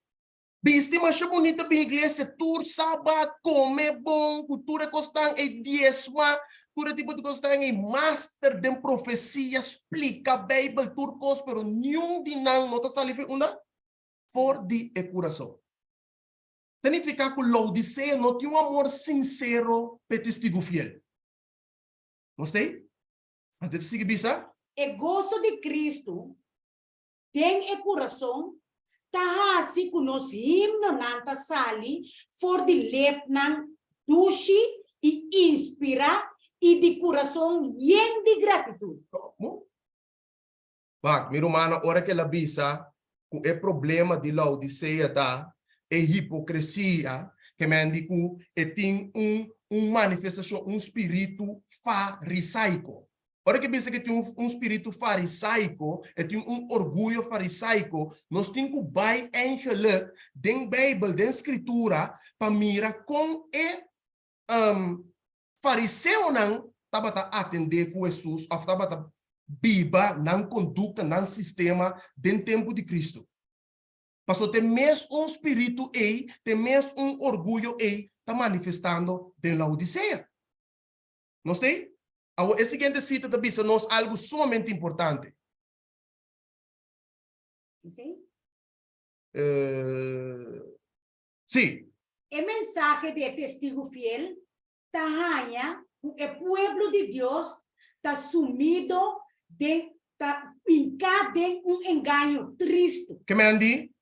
Bisti masha bunita bin iglesia tur sabat, kome bon ku tur e kosnan ei, diesma, tur e tipo di kosnan ei, master den profesia, splika Beibel, tur kos, pero niun di nan no ta sali fi unda? For di e kurason. Ta nifiká ku Laodisea no tin un amor sinsero p'e testigu fiel. Nos ta ei? Anto e ta sigui bisa. E goso di Kristu den e kurason ta hasi ku nos himnonan ta sali for di lepnan dushi i inspirá i di kurason yen di gratitut. Komo? Wak, mi rumannan, ora ku el a bisa ku e problema di Laodisea ta e hipokresia, ke men di ku e tin un un manifestashon, un spiritu farisaiko. Ora ku e bisa ku e tin un un spiritu farisaiko, e tin un orguyo farisaiko, nos tin ku bai eigenlik den Beibel, den Skritura, pa mira kon e Fariseonan tabata atendé ku Hesus òf tabata biba nan kondukta, nan sistema den tempu di Kristu. Pasobra te mes un spiritu ei, te mes un orguyo ei ta manifestando den Laodisea. Nos ta ei? Awor e siguiente sita ta bisa nos algu sumamente importante. Sí. E mensahe di e testigu fiel ta haña ku e pueblo di Dios ta sumido den ta hinká den un engaño tristu. Ke men di,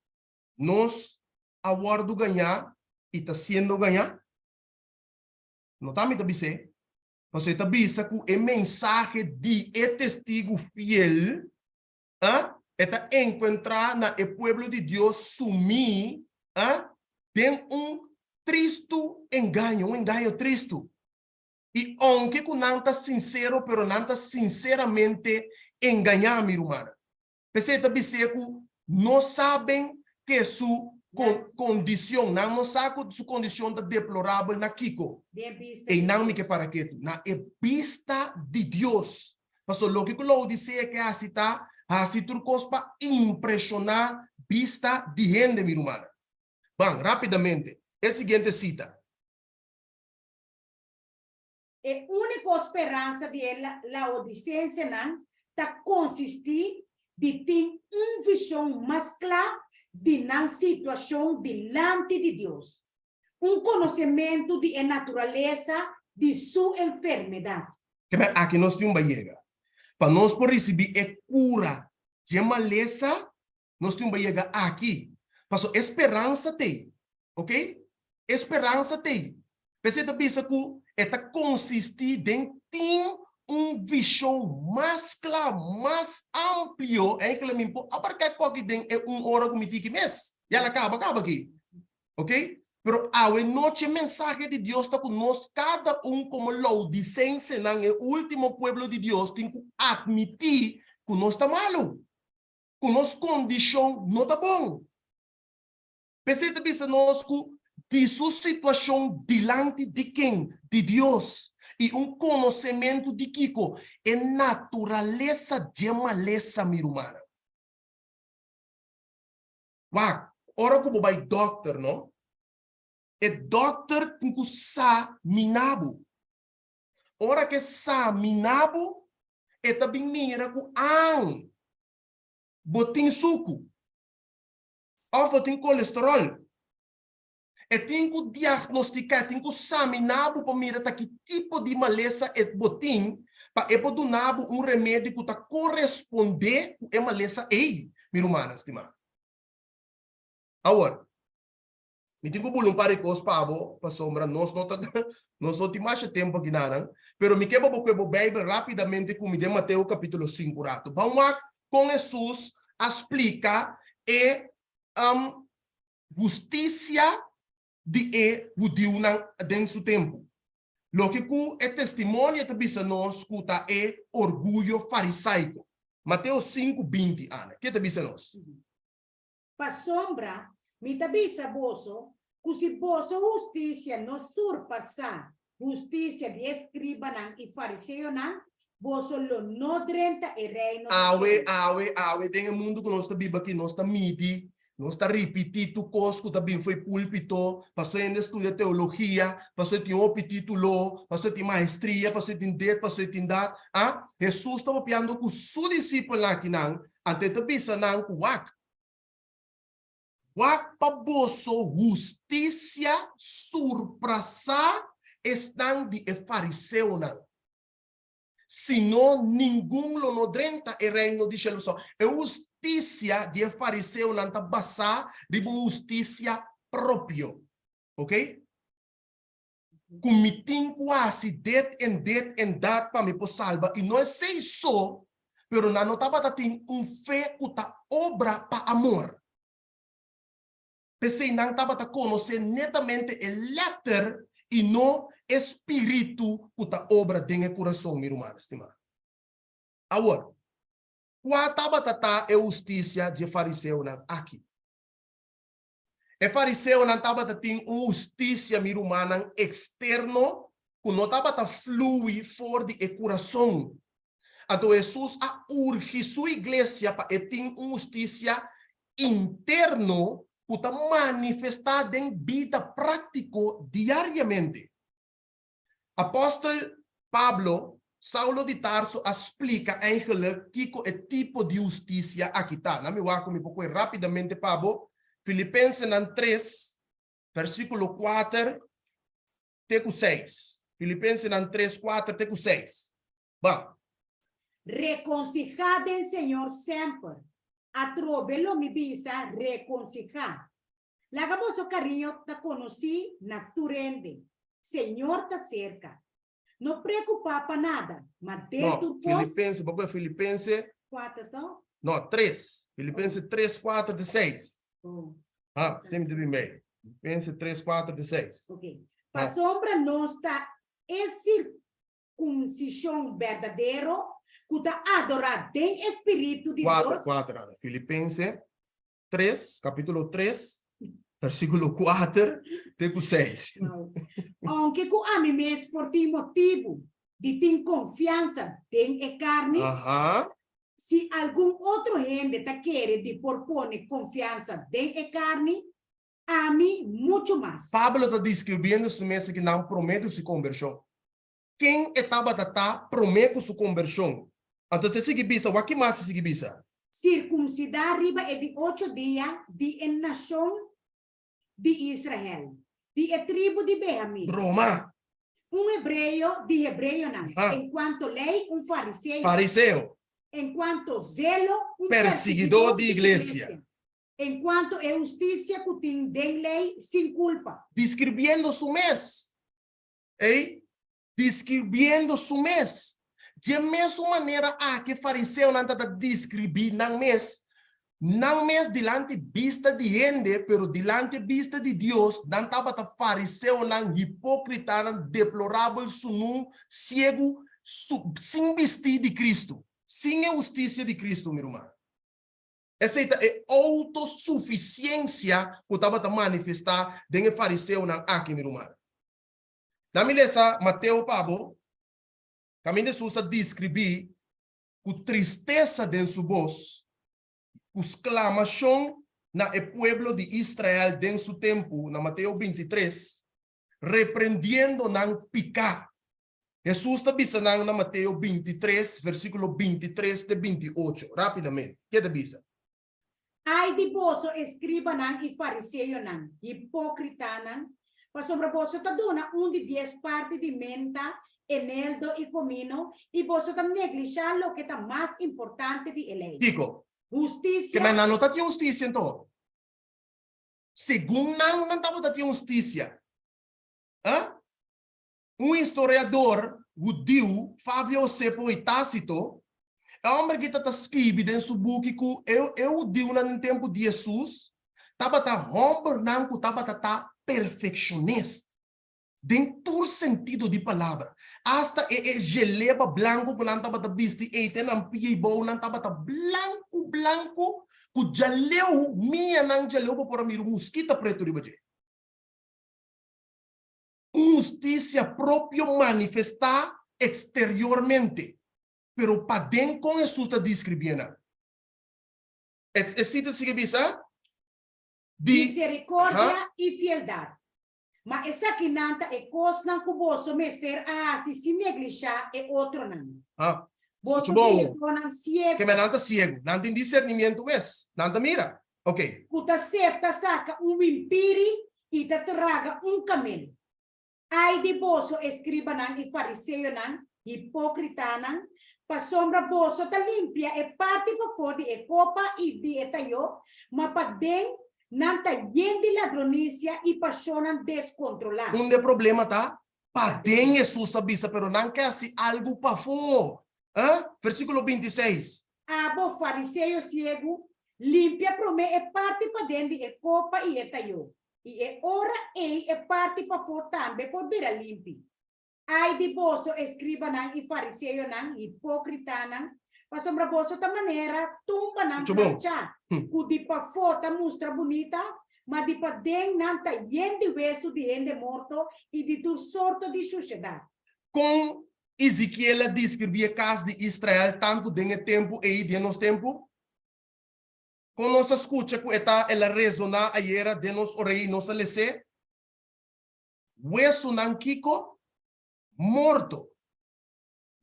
Nos a wòrdu gañá i ta siendo gañá? No ta mi ta bis'é, pasobra e ta bisa ku e mensahe di e testigu fiel a e ta enkuentrá na e pueblo di Dios sumí a den un tristu engaño, un engaño tristu. I ounke ku nan ta sinsero, pero nan ta sinseramente engañá, mi rumannan. P'esei e ta bis'é ku no saben ke su kondishon, nan no sa ku su kondishon ta deplorabel na kiko. Einan mi ke para ketu, na e bista di Dios. Pasobra loke ku Laodisea ke hasi ta hasi tur kos pa impreshoná bista di hende, mi rumannan. Ban, rápidamente, e siguiente sita. E úniko speransa di e laodisensenan ta konsistí di tin un vishon mas kla di nan situashon dilanti di Dios, un konosementu di e naturalesa di su enfermedat. Kebé aki nos tin un bayega. Pa nos por risibí e kura dje malesa, nos tin un bayega aki. Pasobra e speransa t'ei. Oke? E speransa t'ei. P'esei ta bisa ku e ta konsistí den tin un vishon mas kla, mas amplio. Eigenlijk mi por abarká e koki den e un ora ku mi tiki mes. Ya la kaba kaba aki. Oke? Pero awe nochi e mensahe di Dios ta ku nos kada un komo laodisensenan, e último pueblo di Dios, tin ku atmití ku nos ta malu, ku nos kondishon no ta bon. P'esei ta bisa nos ku di su situashon dilanti di ken? Di Dios. I un konosementu di kiko? E naturalesa dje malesa, mi rumannan. Wak, ora ku bo bai dòkter, no? E dòkter tin ku sa mina bo. Ora ku e sa mina bo, e ta bin mira ku an. Bo tin suku. Òf bo tin kolesteròl. E tin ku diagnostiká, e tin ku saminá bo pa mira ta ki tipo di malesa e bo tin pa e por duna bo un remedi ku ta korespondé ku e malesa ei, mi rumannan stimá. Awor, mi tin ku bula un par di kos pa bo pasobra nos no ta nos no tin masha tempu aki nanan, pero mi ke pa bo kue bo Beibel rápidamente ku mi den Mateo kapítulo sinku ratu. Ban wak kon Hesus a splika e hustisia di e hudiunan den su tempu. Loke ku e testimonio ta bisa nos ku ta e orguyo farisaiko. Mateo 5, 20, Ana, ke ta bisa nos? Pasobra mi ta bisa boso ku si boso hustisia no surpasá hustisia di e eskribanan i fariseonan, boso lo no drenta e reino di Awe, Dios. awe, awe den e mundu ku nos ta biba aki, nos ta midi, nos ta ripití tur kos ku ta bin for e púlpito, pasobra hende studia teologia, pasobra e tin hopi título, pasobra e tin maestria, pasobra e tin dit, pasobra e tin dat. Ah, Hesus ta papiando ku su disipelnan akinan, anto e ta bisa nan ku wak, Wak pa boso hustisia surprasá esnan di e fariseonan, sino ningun lo no drenta e reino di shelu. So, e hustisia di e fariseonan ta basá riba un hustisia propio. Ok? Ku mi tin ku hasi dit en dit en dat pa mi por salba, i no esei so, pero nan no tabata tin un fe ku ta obra pa amor. P'esei nan tabata konosé netamente e lèter i no e spiritu ku ta obra den e kurason, mi ruman stimá. Awor, kua tabata ta e hustisia dje fariseonan aki? E fariseonan tabata tin un hustisia, mi rumannan, eksterno ku no tabata flui for di e kurason. Anto Hesus a urgi su iglesia pa e tin un hustisia interno ku ta manifestá den bida práktiko diariamente. Apòstel Pablo, Saulo di Tarso, a splika eigenlijk kiko e tipo di hustisia aki ta. Na mi wak ku mi por kohe rápidamente pa bo, Filipensenan 3, versíkulo 4 te ku 6. Filipensenan 3, 4 te ku 6. Ban. Rekonsihá den Señor semper. Atrobe lo mi bisa, rekonsihá. Laga boso kariño ta konosí na tur hende. Señor ta serka. No preokupá pa nada, ma den No, tur kos. Filipense, bo kohe Filipense. Kuater to? No, tres. Filipense 3, 4 te 6. Oh. Ah, si mi ta bin bei. Filipense 3, 4 te 6. Ok. Pasobra nos ta e sirkunsishon berdadero ku ta adorá den e spiritu di 4, Dios. 4, Ana. Filipense 3, capítulo 3, versículo 4 te ku 6. Wow. Aunke ku ami mes por tin motibu di tin konfiansa den e karni, si algun otro hende ta kere di por pone konfiansa den e karni, ami muchu mas. Pablo ta describiendo su mes akinan promé di su konbershon. Ken e tabata ta promé ku su kombershon? Anto e sigui bisa, wak ki mas e sigui bisa? Sirkumsidá riba e di ocho dia di e nashon di Israel, di e tribu di Benhamin. Broma! Un hebreo di hebreonan, en kuanto lei, un fariseo. Fariseo. En kuanto zelo, un Persiguidó di iglesia. En kuanto e hustisia ku tin den lei, sin kulpa. Diskribiendo su mes. Ei, describiendo su mes. Dje mesun manera aki e fariseonan ta ta describí nan mes, nan mes dilanti bista di hende, pero dilanti bista di Dios, nan tabata fariseonan, hipócritanan, deplorabel, sunú, ciegu, su, sin bistí di Cristo, sin e husticia di Cristo, mi ruman. Esei ta e autosuficiencia cu tabata manifestá den e fariseonan aki, mi ruman. Na mi lesa Mateo pa bo, kaminda Hesus a deskribí ku tristesa den su bos, ku sklamashon na e pueblo di Israel den su tempu, na Mateo 23, reprendiendo nan piká. Hesus ta bisa nan na Mateo 23, versíkulo 23 te 28. Rápidamente, ke ta bisa? Ai di boso, eskribanan i fariseonan, hipókritanan, pasobra boso ta duna un di dies parti di menta, eneldo i komino, i boso ta neglishá loke ta mas importante di e lei, Kiko? hustisia. Ke men nan no ta tin hustisia anto? Segun nan, nan tabata tin hustisia. Ah? Un historiador hudiu, Flavio Josepo i Tácito, e hòmber aki ta ta skibi den su buki ku e e hudiunan den tempu di Hesus tabata hòmbernan ku tabata ta perfekshonist den tur sentido di palabra. Asta e e jeleba blanku ku nan tabata bisti ei te nan pia i bou nan tabata blanku blanku ku djaleu mianan djaleu bo por a mira un muskita pretu riba dje. Un hustisia propio manifestá eksteriormente, pero paden kon Hesus ta deskribí nan? E sita sigui bisa di. Miserikordia i fieldat. Ma esakinan ta e kosnan ku boso mester a hasi sin neglishá e otronan. Ha. Boso Muchu bon. guiadónan siegu. Keme nan ta siegu. Nan tin disernimiento mes. Nan ta mira. Ok. Ku ta sefta saka un wimpiri i ta traga un kamel. Ai di boso, eskribanan i fariseonan, hipókritanan, pasobra boso ta limpia e parti pafó di e kopa i di e tayó, ma paden nan ta yen di ladronisia i pashonnan deskontrolá. Unda e problema ta? Paden, Hesus a bisa, pero nan ke hasi algu pafó. Eh? Versíkulo bintiseis. Abo, fariseo siegu, limpia promé e parti paden di e kopa i e tayó, i e ora ei e parti pafó tambe por bira limpi. Ai di boso, eskribanan i fariseonan, hipókritanan, pasobra boso ta manera tumbanan Escucha bon. planchá, ku di pafó ta mustra bunita, ma di paden nan ta yen di wesu di hende morto i di tur sorto di shushedat. Kon Ezekiel a deskribí e kas di Israel tantu den e tempu ei den nos tempu? Kon nos a skucha ku e ta el a resoná ayera den nos orei i nos a les'é? Wesunan kiko? Morto.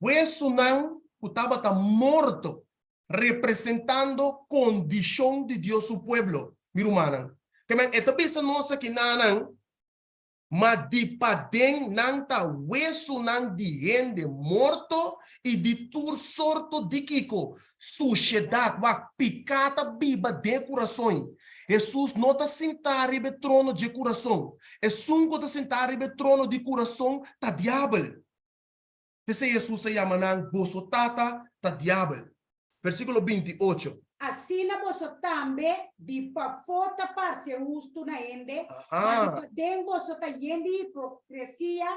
Wesunan ku tabata morto, representando kondishon di Dios su pueblo. Mi rumannan, ke men e ta bisa nos aki nanan, Ma di paden nan ta wesunan di hende morto i di tur sorto di kiko? Sushedat. Wak, piká ta biba den e kurason. Hesus no ta sintá riba e trono dje kurason. Esun ku ta sintá riba e trono di kurason ta diabel. P'esei Hesus a yama nan, Boso tata ta diabel. Versíkulo 28. Asina boso tambe di pafó ta parse hustu na hende, ma di paden boso ta yen di hipokresia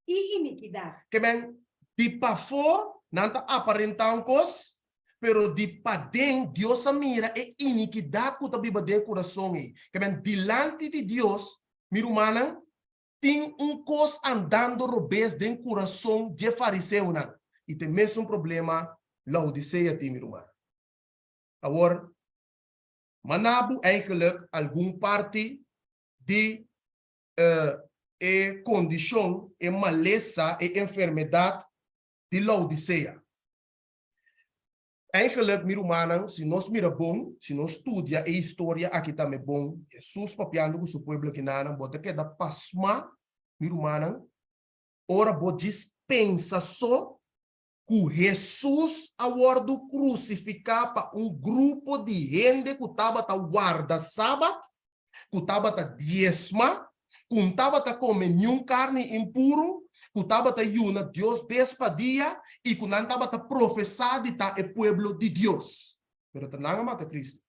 i inikidat. Ke men, di pafó nan ta aparentá un kos, pero di paden Dios a mira e inikidat ku ta biba den e kurason ei. Ke men, dilanti di Dios, mi rumannan, Tin un kos andando robes den kurason dje fariseonan, i ta e mesun problema Laodisea tin, mi ruman. Awor, manda bo eigenlijk algun parti di e kondishon, e malesa, e enfermedat di Laodisea. Eigenlijk, mi rumannan, si nos mira bon, si nos studia e historia aki tambe bon, Hesus papiando ku su pueblo kinanan, bo ta keda pasmá, mi rumannan, ora bo djis pensa so ku Hesus a wòrdu krusifiká pa un grupo di hende ku tabata warda Sabat, ku tabata diesma, ku n tabata kome niun karni impuru, ku tabata yuna Dios bes pa dia i ku nan tabata profesá di ta e pueblo di Dios. Pero ta nan a mata Cristo.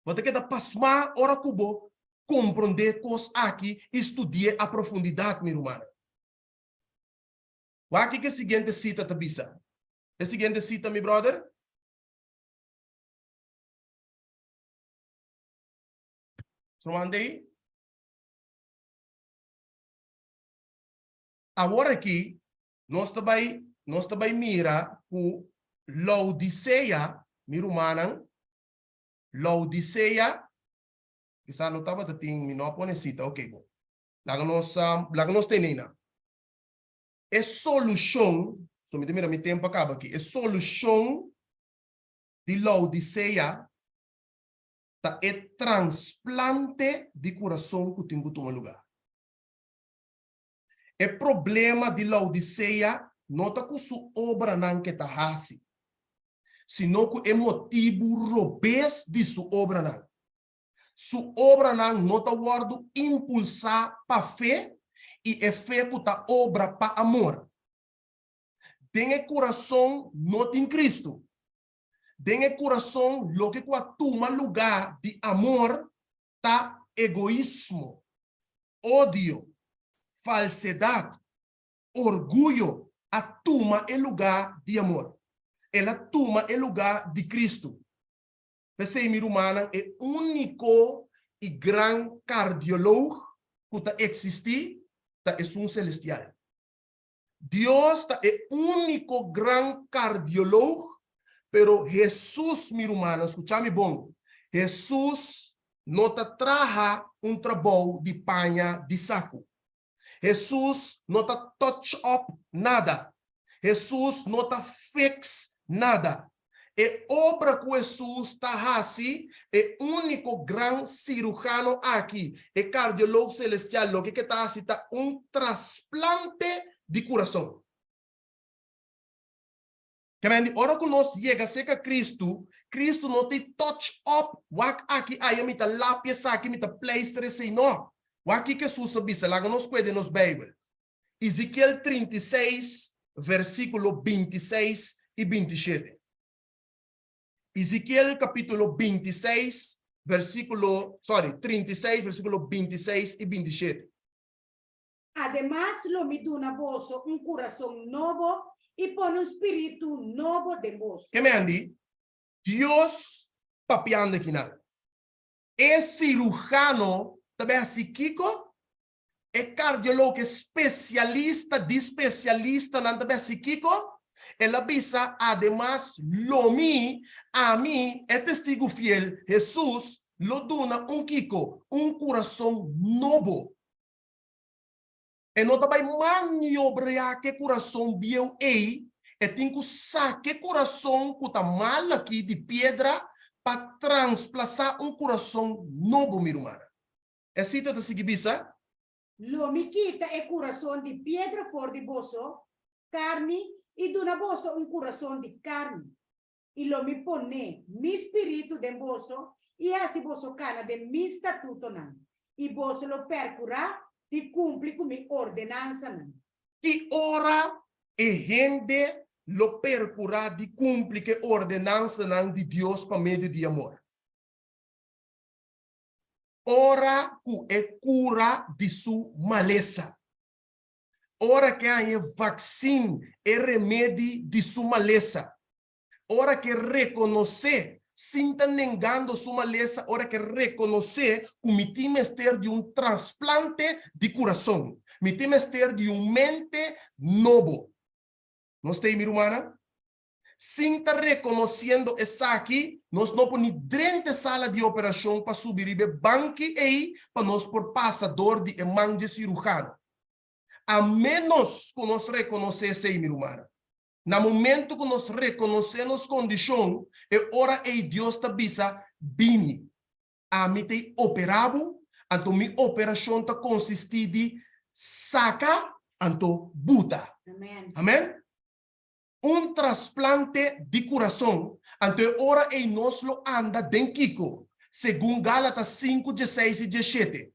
Bo ta keda pasmá ora ku bo komprondé kos aki i studi'é a profundidat, mi rumannan. Wak kiko e siguiente sita ta bisa. E siguiente sita, mi bròder. Sromandei, Awor aki nos ta bai nos ta bai mira ku Laodisea, mi rumannan, Laodisea, kisa no tabata tin, mi no a pone sita, ok bon. Laga nos laga nos tene einan. E solushon, so mi ta mira mi tempu a kaba aki, e solushon. di Laodicea ta e transplante di kurason ku tin ku tuma lugá. E problema di Laodicea no ta ku su obranan ke ta hasi, sino ku e motibu robes di su obranan. Su obranan no ta wòrdu impulsá pa fe i e fe ku ta obra pa amor. Den e kurason no tin Kristu. Den e kurason loke ku a tuma lugá di amor ta egoismo, odio, falsedat, orguyo a tuma e lugá di amor. El a tuma e lugá di Kristu. P'esei, mi rumannan, e úniko i gran kardiolog ku ta eksistí ta esun selestial. Dios ta e úniko gran kardiolog, pero Hesus, mi rumannan, skucha mi bon, Hesus no ta traha un trabou di paña di saku. Hesus no ta touch up nada. Hesus no ta fix nada. E obra ku Hesus ta hasi, e úniko gran sirujano aki, e kardiolog selestial, loke ke ta hasi ta un trasplante di kurason. Kementi, ora ku nos yega serka Kristu, Kristu no ta touch up, wak aki aya mi ta lapia esaki, mi ta pleister esei, no. Wak kiko Hesus a bisa, laga nos kue den nos Beibel. Ezekiel 36, versíkulo 26 i 27. Ezekiel kapítulo 26, versíkulo, sorry, 36, versíkulo 26 i 27. Ademas lo mi duna boso un kurason nobo i pone un spiritu nobo den boso. Ke mendi Dios papiando akinan? E sirujano ta bai hasi kiko? E kardiolog, e spesialista di spesialistanan ta bai hasi kiko? El a bisa, Ademas lo mi, ami, e testigu fiel, Hesus, lo duna un kiko? Un kurason nobo. E no ta bai maniobreá ku e kurason bieu ei, e tin ku saka e kurason ku ta mal aki di piedra pa transplasá un kurason nobo, mi rumannan. E sita ta sigui bisa. Lo mi kita e kurason di piedra for di boso karni i duna boso un kurason di karni. I lo mi pone mi spiritu den boso i hasi boso kana den mi statutonan, i boso lo perkurá di kumpli ku mi ordenansanan. Ki ora e hende lo perkurá di kumpli ku e ordenansanan di Dios pa medio di amor? Ora ku e kura di su malesa. Ora ke haña e vaksin, e remedi di su malesa. Ora ke rekonosé, sin ta nengando su malesa, ora ke rekonosé ku mi tin mester di un trasplante di kurason, mi tin mester di un mente nobo. Nos ta ei, mi rumannan? Sin ta rekonosiendo esaki, nos no por ni drenta e sala di operashon pa subi riba e banki ei pa nos por pasa dor di e man dje sirujano. A ménos ku nos rekonosé esei, mi rumannan. Na momentu ku nos rekonosé nos kondishon, e ora ei Dios ta bisa, Bini, ami ta ei operá bo, anto mi operashon ta konsistí di saka anto buta. Amèn. Un trasplante di kurason, anto e ora ei nos lo anda den kiko? Segun Gálatas sinku, dieseis i diesshete,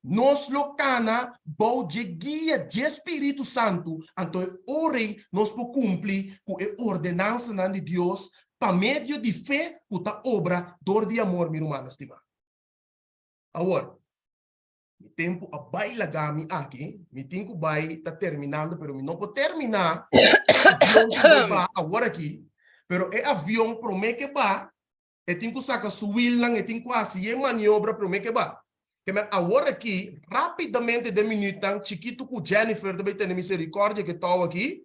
nos lo kana bou dje guia dje spiritu santu, anto e ora ei nos por kumpli ku e ordenansanan di Dios pa medio di fe ku ta obra dor di amor, mi rumannan stimá. Awor, Mi tempu a bai laga mi aki, mi tin ku bai ta terminando, pero mi no por terminá avion tin bai ba awor aki, pero e avion promé ke ba, e tin ku saka su wielnan, e tin ku hasi e maniobra promé ke ba. Ke men awor aki, rápidamente den minütnan chikitu ku Jennifer ta bai tene miserikòrdia ku e tou aki,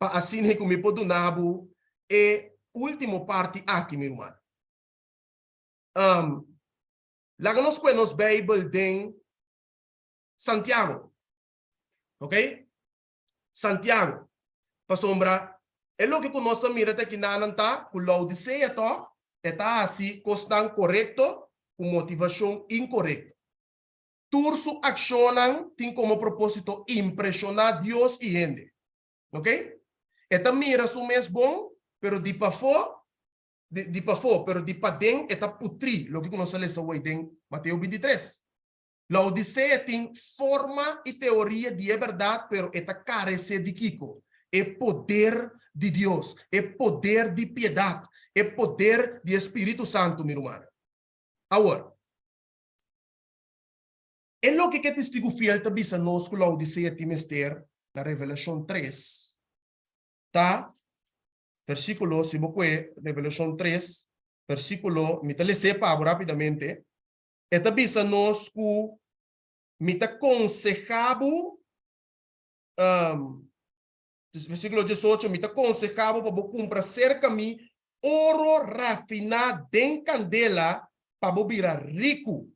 pa asina ku mi por duna bo e último parti aki, mi ruman. Laga nos kue nos Beibel den Santiago. Ok? Santiago. Pasobra E loke ku nos a mira ta kinanan ta ku Laodisea tòg e ta hasi kosnan korekto ku motivashon inkorekto. Tur su akshonnan tin komo propósito impreshoná Dios i hende. Ok? E ta mira su mes bon, pero di pafó, di, di pafó, pero di paden e ta putrí, loke ku nos a lesa awor den Mateo 23. Laodisea tin forma i teoria di e bèrdat, pero e ta karesé di kiko? E poder di Dios, e poder di piedat, e poder di e Spiritu Santu, mi rumannan. Awor, e loke ku e testigu fiel ta bisa nos ku Laodisea tin mester na Revelashon 3 ta, versíkulo, si bo kue Revelashon 3, versíkulo, mi ta les'é pa bo rápidamente. E ta bisa nos ku mi ta konsehá bo, versíkulo 18, mi ta konsehá bo pa bo kumpra serka mi oro rafiná den kandela pa bo bira riku.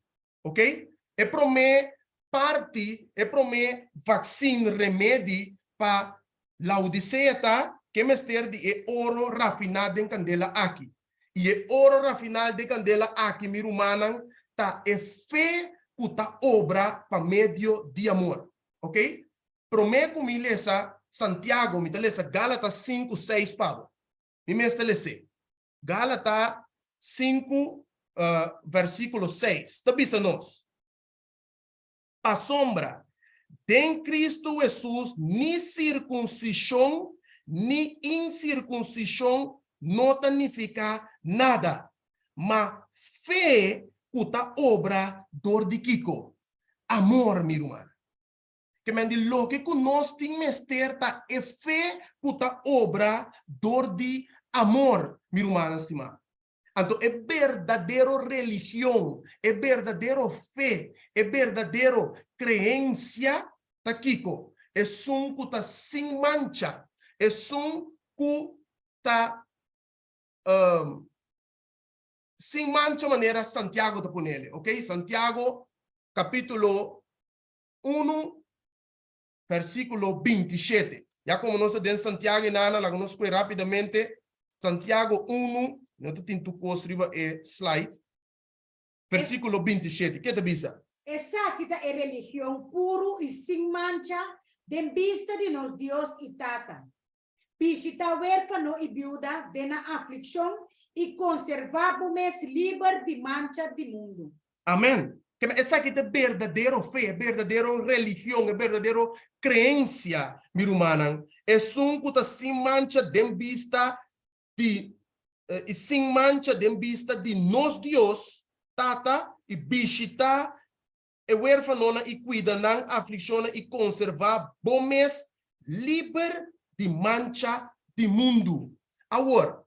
Ok? E promé parti, e promé vaksin, remedi pa Laodisea ta ke mester di e oro rafiná den kandela aki. I e oro rafiná den kandela aki, mi rumannan, ta e fe ku ta obra pa medio di amor. Ok? Promé ku mi lesa Santiago, mi ta lesa Gálata 5, 6 pa bo. Mi mes ta les'é. Gálata 5, versíkulo 6 ta bisa nos. Pasobra den Cristo Hesus ni sirkunsishon ni insirkunsishon no ta nifiká nada, ma fe ku ta obra dor di kiko? Amor, mi rumannan. Ke men di loke ku nos tin mester ta e fe ku ta obra dor di amor, mi rumannan stimá. Anto e berdadero religion, e berdadero fe, e berdadero creencia ta kico? Esun cu ta sin mancha, esun cu ta sin mancha manera Santiago ta ponele, ok? Santiago capitulo 1 versiculo 27. Ya como nos ta den Santiago y nana, laga nos coge rapidamente Santiago 1, no ta tin tur cos riba e slide. Versiculo 27, ke ta bisa? Esaki ta e religion puru i sin mancha den bista di nos Dios i Tata. Bishitá wérfano i biuda den nan aflikshon i konservá bo mes liber di mancha di mundu. Amen. Kema esaki ta e berdadero fe, e berdadero religion, e berdadero creencia, mi rumannan. Esun cu ta sin mancha den bista di i sin mancha den bista di nos Dios, Tata, i bishita e werfanonan i cuida nan afliccionnan i conserva bo mes liber di mancha di mundu. Awor,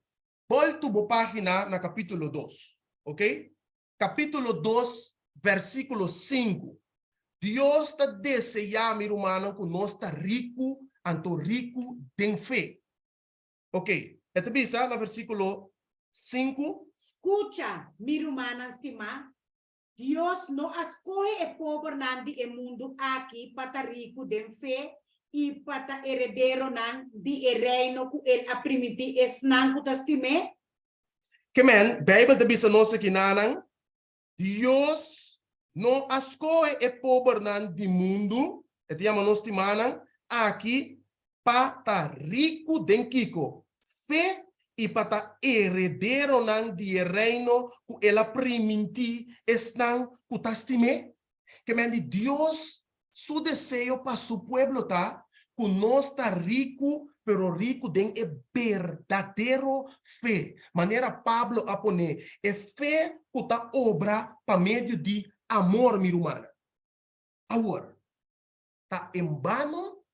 boltu bo pagina na capitulo 2, ok? Capitulo 2, versiculo 5. Dios ta desea, mi rumannan, cu nos ta ricu, anto ricu den fe. Ok, e ta bisa na versiculo 5. Scucha, mi rumannan stimá, Dios no a skohe e pobernan di e mundu aki pa ta riku den fe i pa ta herederonan di e Reino ku el a primintí esnan ku ta stim'é? Ke men, Beibel ta bisa nos akinanan, Dios no a skohe e pobernan di mundu, e ta yama nos stimánan, aki pa ta riku den kiko? Fe i pa ta herederonan di e Reino ku el a primintí esnan ku ta stim'é. Ke men di Dios su deseo pa su pueblo ta ku nos ta riku, pero riku den e berdadero fe, manera Pablo a pon'é, e fe ku ta obra pa medio di amor, mi rumannan. Awor, ta en bano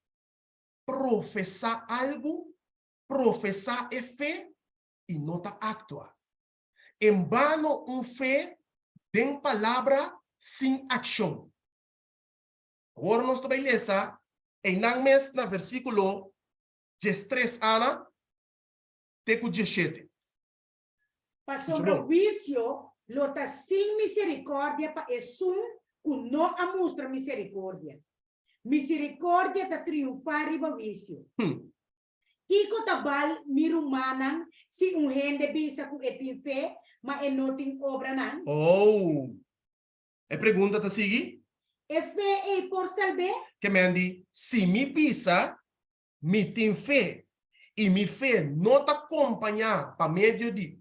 profesá algu, profesá e fe i no ta aktua. En bano un fe den palabra sin akshon. Awor nos ta bai lesa einan mes na versíkulo 13 ana te ku 17. Pasobra huisio lo ta sin misericordia pa esun cu no a mustra misericordia. Misericordia ta triunfá riba huisio. Kiko ta bal, mi rumannan, si un hende bisa ku e tin fe, ma e no tin obranan? Oh! E pregunta ta sigui? E fe ei por salb'é? Ke men di, Si mi bisa, Mi tin fe, i mi fe no ta kompañá pa medio di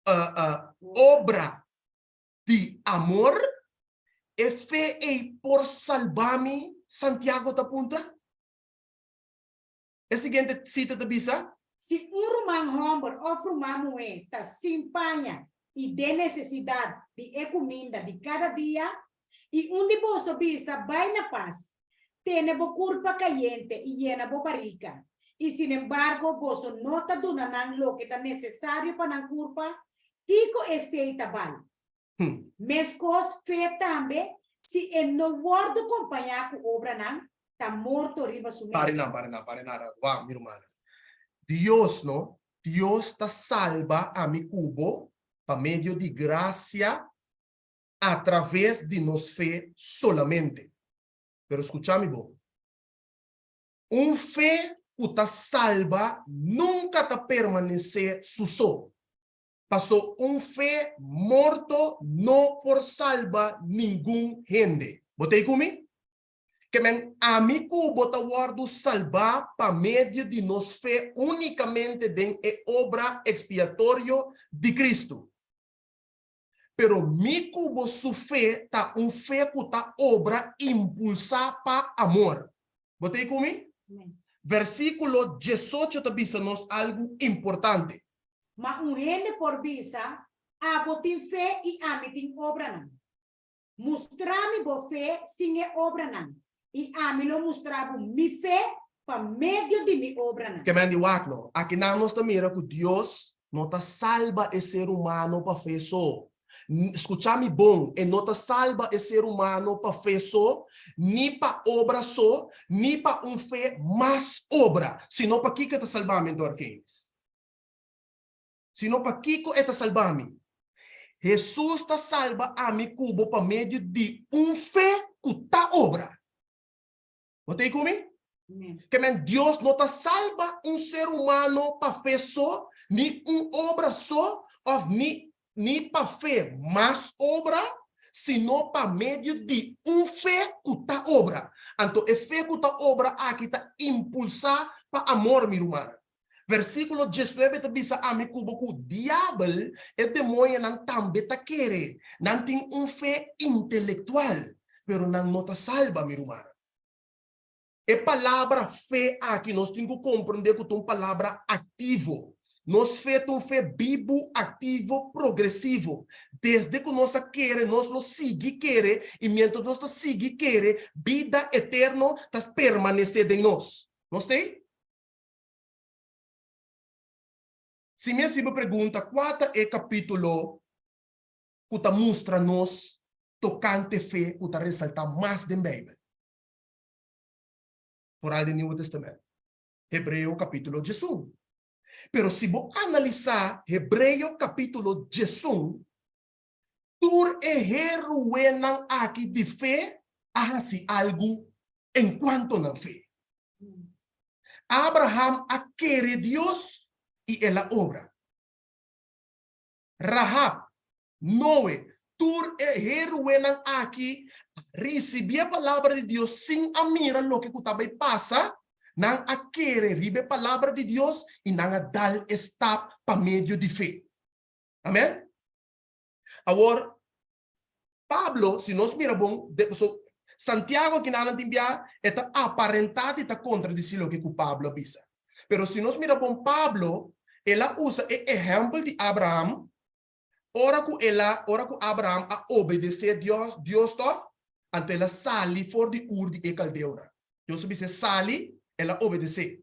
obra di amor, e fe ei por salba mi? Santiago ta puntra. E siguiente sita ta bisa. Si un ruman hòmber òf ruman muhé ta sin paña i den nesesidat di e kuminda di kada dia, i un di boso bisa, Bai na pas, tene bo kurpa kayente i yena bo barika, i sinembargo boso no ta duna nan loke ta nesesario pa nan kurpa, kiko esei ta bal? Meskos fe tambe, si e no wòrdu kompañá ku obranan, ta morto riba su mes. Pare nan, pare nan, pare nan, wak, mi rumannan. Dios, no? Dios ta salba ami ku bo pa medio di grasia atraves di nos fe solamente. Pero skucha mi bon. Un fe ku ta salba nunka ta permanesé su so. Paso un fe morto no por salba ningun hende. Bo ta ei ku mi? Ke men, ami ku bo ta wòrdu salbá pa medio di nos fe únikamente den e obra ekspiatorio di Kristu. Pero mi ku bo su fe ta un fe ku ta obra impulsá pa amor. Bo ta ei ku mi? Versíkulo diesocho ta bisa nos algu importante. Ma un hende por bisa, Abo tin fe i ami tin obranan. Mustra mi bo fe sin e obranan, i ami lo mustra bo mi fe pa medio di mi obranan. Ke men di wak no. Akinan nos ta mira ku Dios no ta salba e ser humano pa fe so. Skucha mi bon, e no ta salba e ser humano pa fe so, ni pa obra so, ni pa un fe mas obra, sino pa kiko e ta salba mi anto, Argenis? Sino pa kiko e ta salba mi? Hesus ta salba ami ku bo pa medio di un fe ku ta obra. Bo ta ei ku mi? Ke men Dios no ta salba un ser humano pa fe so, ni un obra so, òf ni ni pa fe mas obra, sino pa medio di un fe ku ta obra. Anto e fe ku ta obra aki ta impulsá pa amor, mi rumannan. Versíkulo diesnuebe ta bisa ami ku bo ku diabel, e demoñonan tambe ta kere. Nan tin un fe intelektual, pero nan no ta salba, mi rumannan. E palabra fe aki nos tin ku komprendé ku ta un palabra aktivo. Nos fe ta un fe bibu, aktivo, progresivo. Desde ku nos a kere, nos lo sigui kere, i miéntras nos ta sigui kere, bida eterno ta permanesé den nos. Nos ta ei? Si mi hasi bo pregunta, kua ta e kapítulo ku ta mustra nos tokante fe ku ta resaltá mas den Beibel? Foral den Nieuwe Testament. Hebreo kapítulo diesun. Pero si bo analisá Hebreo kapítulo diesun, tur e heruenan aki di fe a hasi algu enkuanto nan fe. Abraham a kere Dios i el a obra. Rahab, Noe, tur e heruenan aki a risibí e palabra di Dios sin a mira loke ku ta bai pasa, nan a kere riba e palabra di Dios i nan a dal e stap pa medio di fe. Amen? Awor, Pablo, si nos mira bon, de, so, Santiago kinanan tin bia, e ta aparentá di ta kontradisí loke ku Pablo a bisa. Pero si nos mira bon Pablo, el a usa e ehèmpel di Abraham, ora ku el a, ora ku Abraham a obedesé Dios, Dios tòg, anto el a sali for di Ur di e kaldeonan. Dios a bis'é sali, el a obedesé.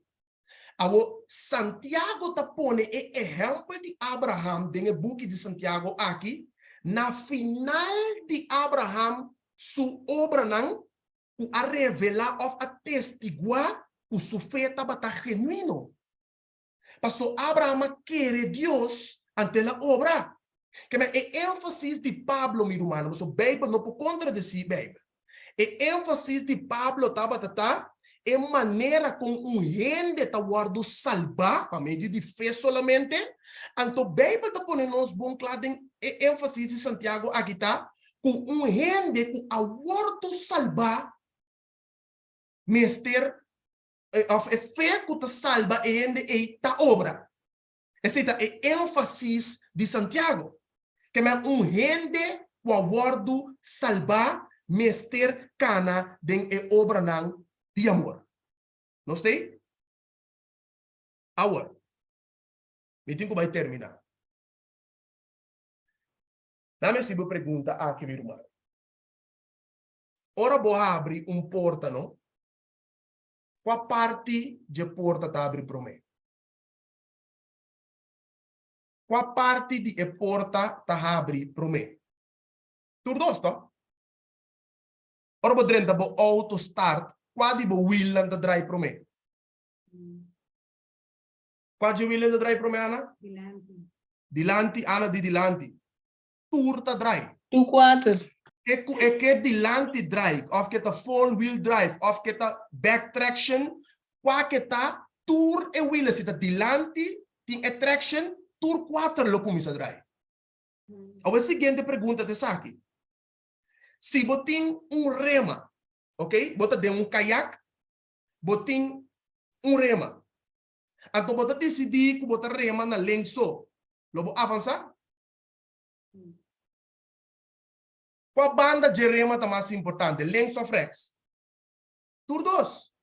Awor, Santiago ta pone e ehèmpel di Abraham den e buki di Santiago aki na final di Abraham su obranan ku a revelá òf a testiguá ku su fe tabata genuino. Paso Abraham a kere Dios, anto el a obra. Keme e énfasis di Pablo, mi rumannan, pasobra Beibel no por kontradesí Beibel. E énfasis di Pablo tabata ta. e manera kon un hende ta wòrdu salbá, pa medio di fe solamente, anto Beibel ta pone nos bon kla den e énfasis di Santiago aki ta ku un hende ku a wòrdu salbá mester òf e fe ku ta salba e hende ei ta obra. Esei ta e énfasis di Santiago. Ke men un hende ku a wòrdu salbá mester kana den e obranan di amor. Nos ta ei? Awor, mi tin ku bai terminá. Na mi hasi bo pregunta aki, mi ruman. Ora bo habri un porta, no? Kua parti dje porta ta habri promé? Kua parti di e porta ta habri promé? Tur dos, to? Ora bo drenta bo outo start, kua di bo wielnan ta drai promé? Kua dje wielnan ta drai promé, Ana? Dilanti. Dilanti, Ana di dilanti. Tur ta drai. Tur kuater. Ke ku e ke dilanti drai, òf ke ta four wheel drive, òf ke ta back traction, kua ke ta, tur e wielen si ta dilanti tin e traction, tur kuater lo kuminsá drai. Awor e siguiente pregunta ta esaki, Si bo tin un rema, ok, bo ta den un kayak, bo tin un rema, anto bo ta disidí ku bo ta rema na links so, lo bo avansá? Kua banda dje rema ta mas importante, links òf rèks? Tur dos.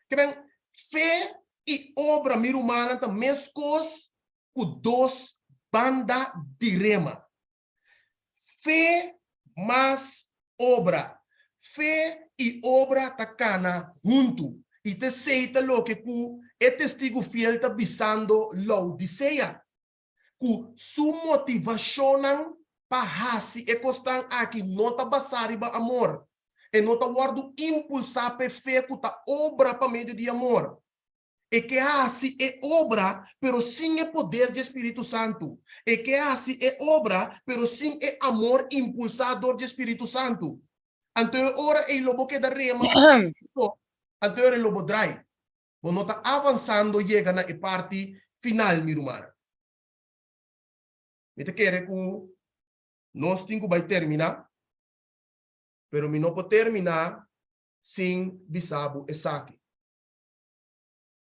Ke men, fe i obra, mi rumannan, ta meskos ku dos banda di rema. Fe mas obra. Fe i obra ta kana huntu. I ta esei ta loke ku e testigu fiel ta bisando Laodisea. Ku su motivashonnan pa hasi e kosnan aki no ta basá riba amor. E no ta wòrdu impulsá pa e fe ku ta obra pa medio di amor. E ke hasi e obra, pero sin e poder dje Spiritu Santu. E ke hasi e obra, pero sin e amor impulsá dor dje Spiritu Santu. Anto e ora ei lo bo keda rema so, anto e ora ei lo bo drai. Bo no ta avansando yega na e parti final, mi ruman. Mi ta kere ku nos tin ku bai terminá, pero mi no por terminá sin bisa bo esaki.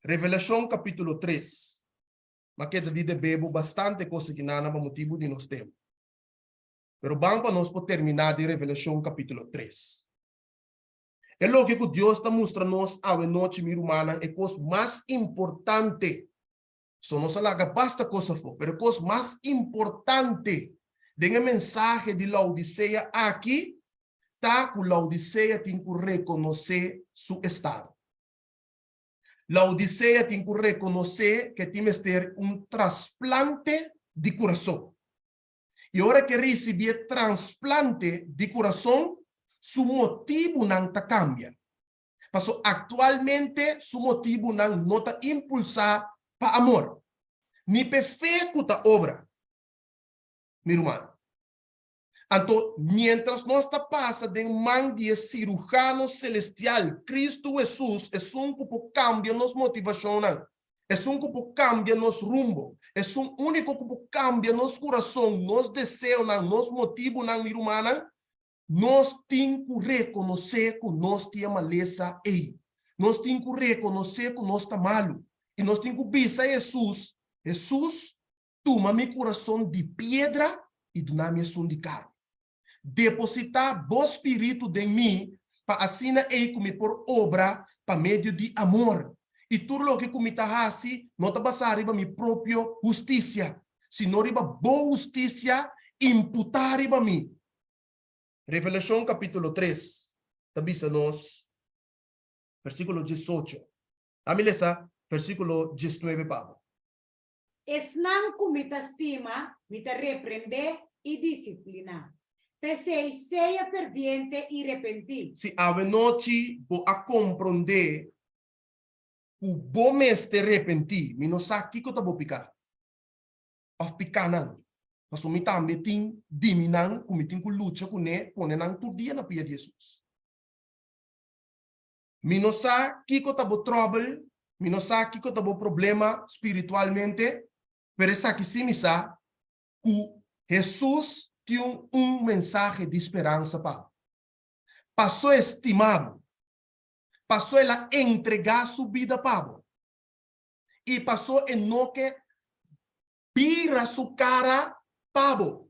Revelashon kapítulo tres. M'a keda di debe bo bastante kos aki-nana pa motibu di nos tempu. Pero ban pa nos por terminá den Revelashon kapítulo tres. E loke ku Dios ta mustra nos awe nochi, mi rumannan, e kos mas importante, so nos a laga basta kos afó, pero e kos mas importante den e mensahe di Laodisea aki ta ku Laodisea tin ku rekonosé su estado. Laodisea tin ku rekonosé ku e tin mester un trasplante di kurason. I ora ku e risibí e transplante di kurason, su motibunan ta kambia. Paso aktualmente su motibunan no ta impulsá pa amor, ni p'e fe ku ta obra. Mi ruman, anto miéntras nos ta pasa den man di e Sirujano Selestial, Kristu Hesus, esun ku por kambia nos motivashonnan, Esun ku por kambia nos rumbo, esun úniko ku por kambia nos kurason, nos deseonan, nos motibunan, mi rumannan, nos tin ku rekonosé ku nos tin e malesa ei. Nos tin ku rekonosé ku nos ta malu. I nos tin ku bisa Hesus, Hesus, tuma mi kurason di piedra i duna mi esun di karni. Depositá bo spiritu den mi pa asina ei ku mi por obra pa medio di amor, i tur loke ku mi ta hasi no ta basá riba mi propio hustisia, sino riba bo hustisia imputá riba mi. Revelashon kapítulo tres ta bisa nos, versíkulo diesocho. Ami lesa versíkulo diesnuebe pa bo. Esnan ku mi ta stima, mi ta reprendé i disipliná. P'esei, sea ferviente i repentí. Si awenochi bo a komprondé ku bo mester repentí, mi no sa kiko ta bo piká òf pikánan, pasobra mi tambe tin di minan ku mi tin ku lucha kuné, pone nan tur dia na pia di Hesus. Mi no sa kiko ta bo tròbel, mi no sa kiko ta bo problema spiritualmente, pero esaki sí mi sa, ku Hesus tin un mensahe di speransa pa bo. Pasó e stima bo, pasó el a entregá su bida pa bo, i pasó e no ke bira su kara pa bo,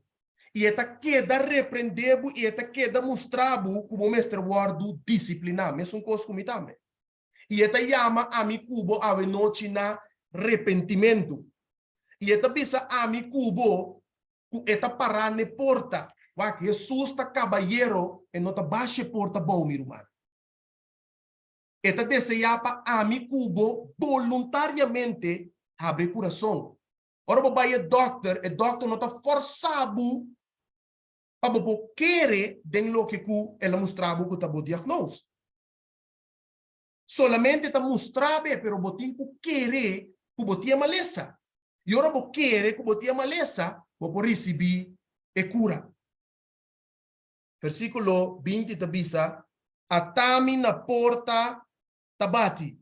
i e ta keda reprendé bo i e ta keda mustra bo ku bo mester wòrdu disipliná, mesun kos ku mi tambe. I e ta yama ami ku bo awenochi na repentimentu. I e ta bisa ami ku bo ku e ta pará n'e porta. Wak, Hesus ta kabayero, e no ta basha e porta bou, mi ruman. E ta deseá pa ami ku bo boluntariamente habri e kurason. Ora bo bai e dòkter, e dòkter no ta fòrsá bo pa bo por kere den loke ku el a mustra bo ku ta bo diagnose. Solamente ta mustra bo, pero bo tin ku kere ku bo tin e malesa. I ora bo kere ku bo tin e malesa, bo por risibí e kura. Versíkulo 20 ta bisa, Atami na porta ta bati.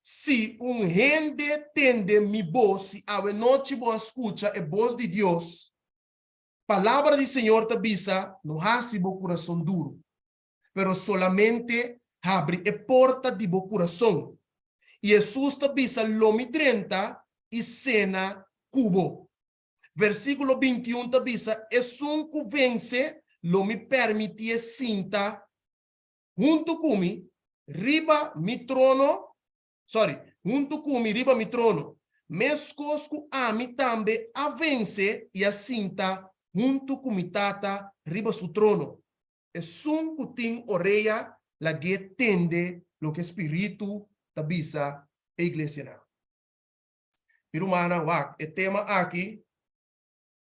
Si un hende tende mi bos, si awenochi bo a skucha e bos di Dios, Palabra di Señor ta bisa, no hasi bo kurason duru, pero solamente habri e porta di bo kurason. I Hesus ta bisa, Lo mi drenta i sena ku bo. Versíkulo 21 ta bisa, Esun ku vense, lo mi permitié sinta huntu ku mi riba mi trono, sorry, huntu ku mi riba mi trono, meskos ku ami tambe a vense i a sinta huntu ku mi Tata riba su trono. Esun ku tin orea, lag'é tende loke Spiritu ta bisa e iglesianan. Mi rumannan, wak, e tema aki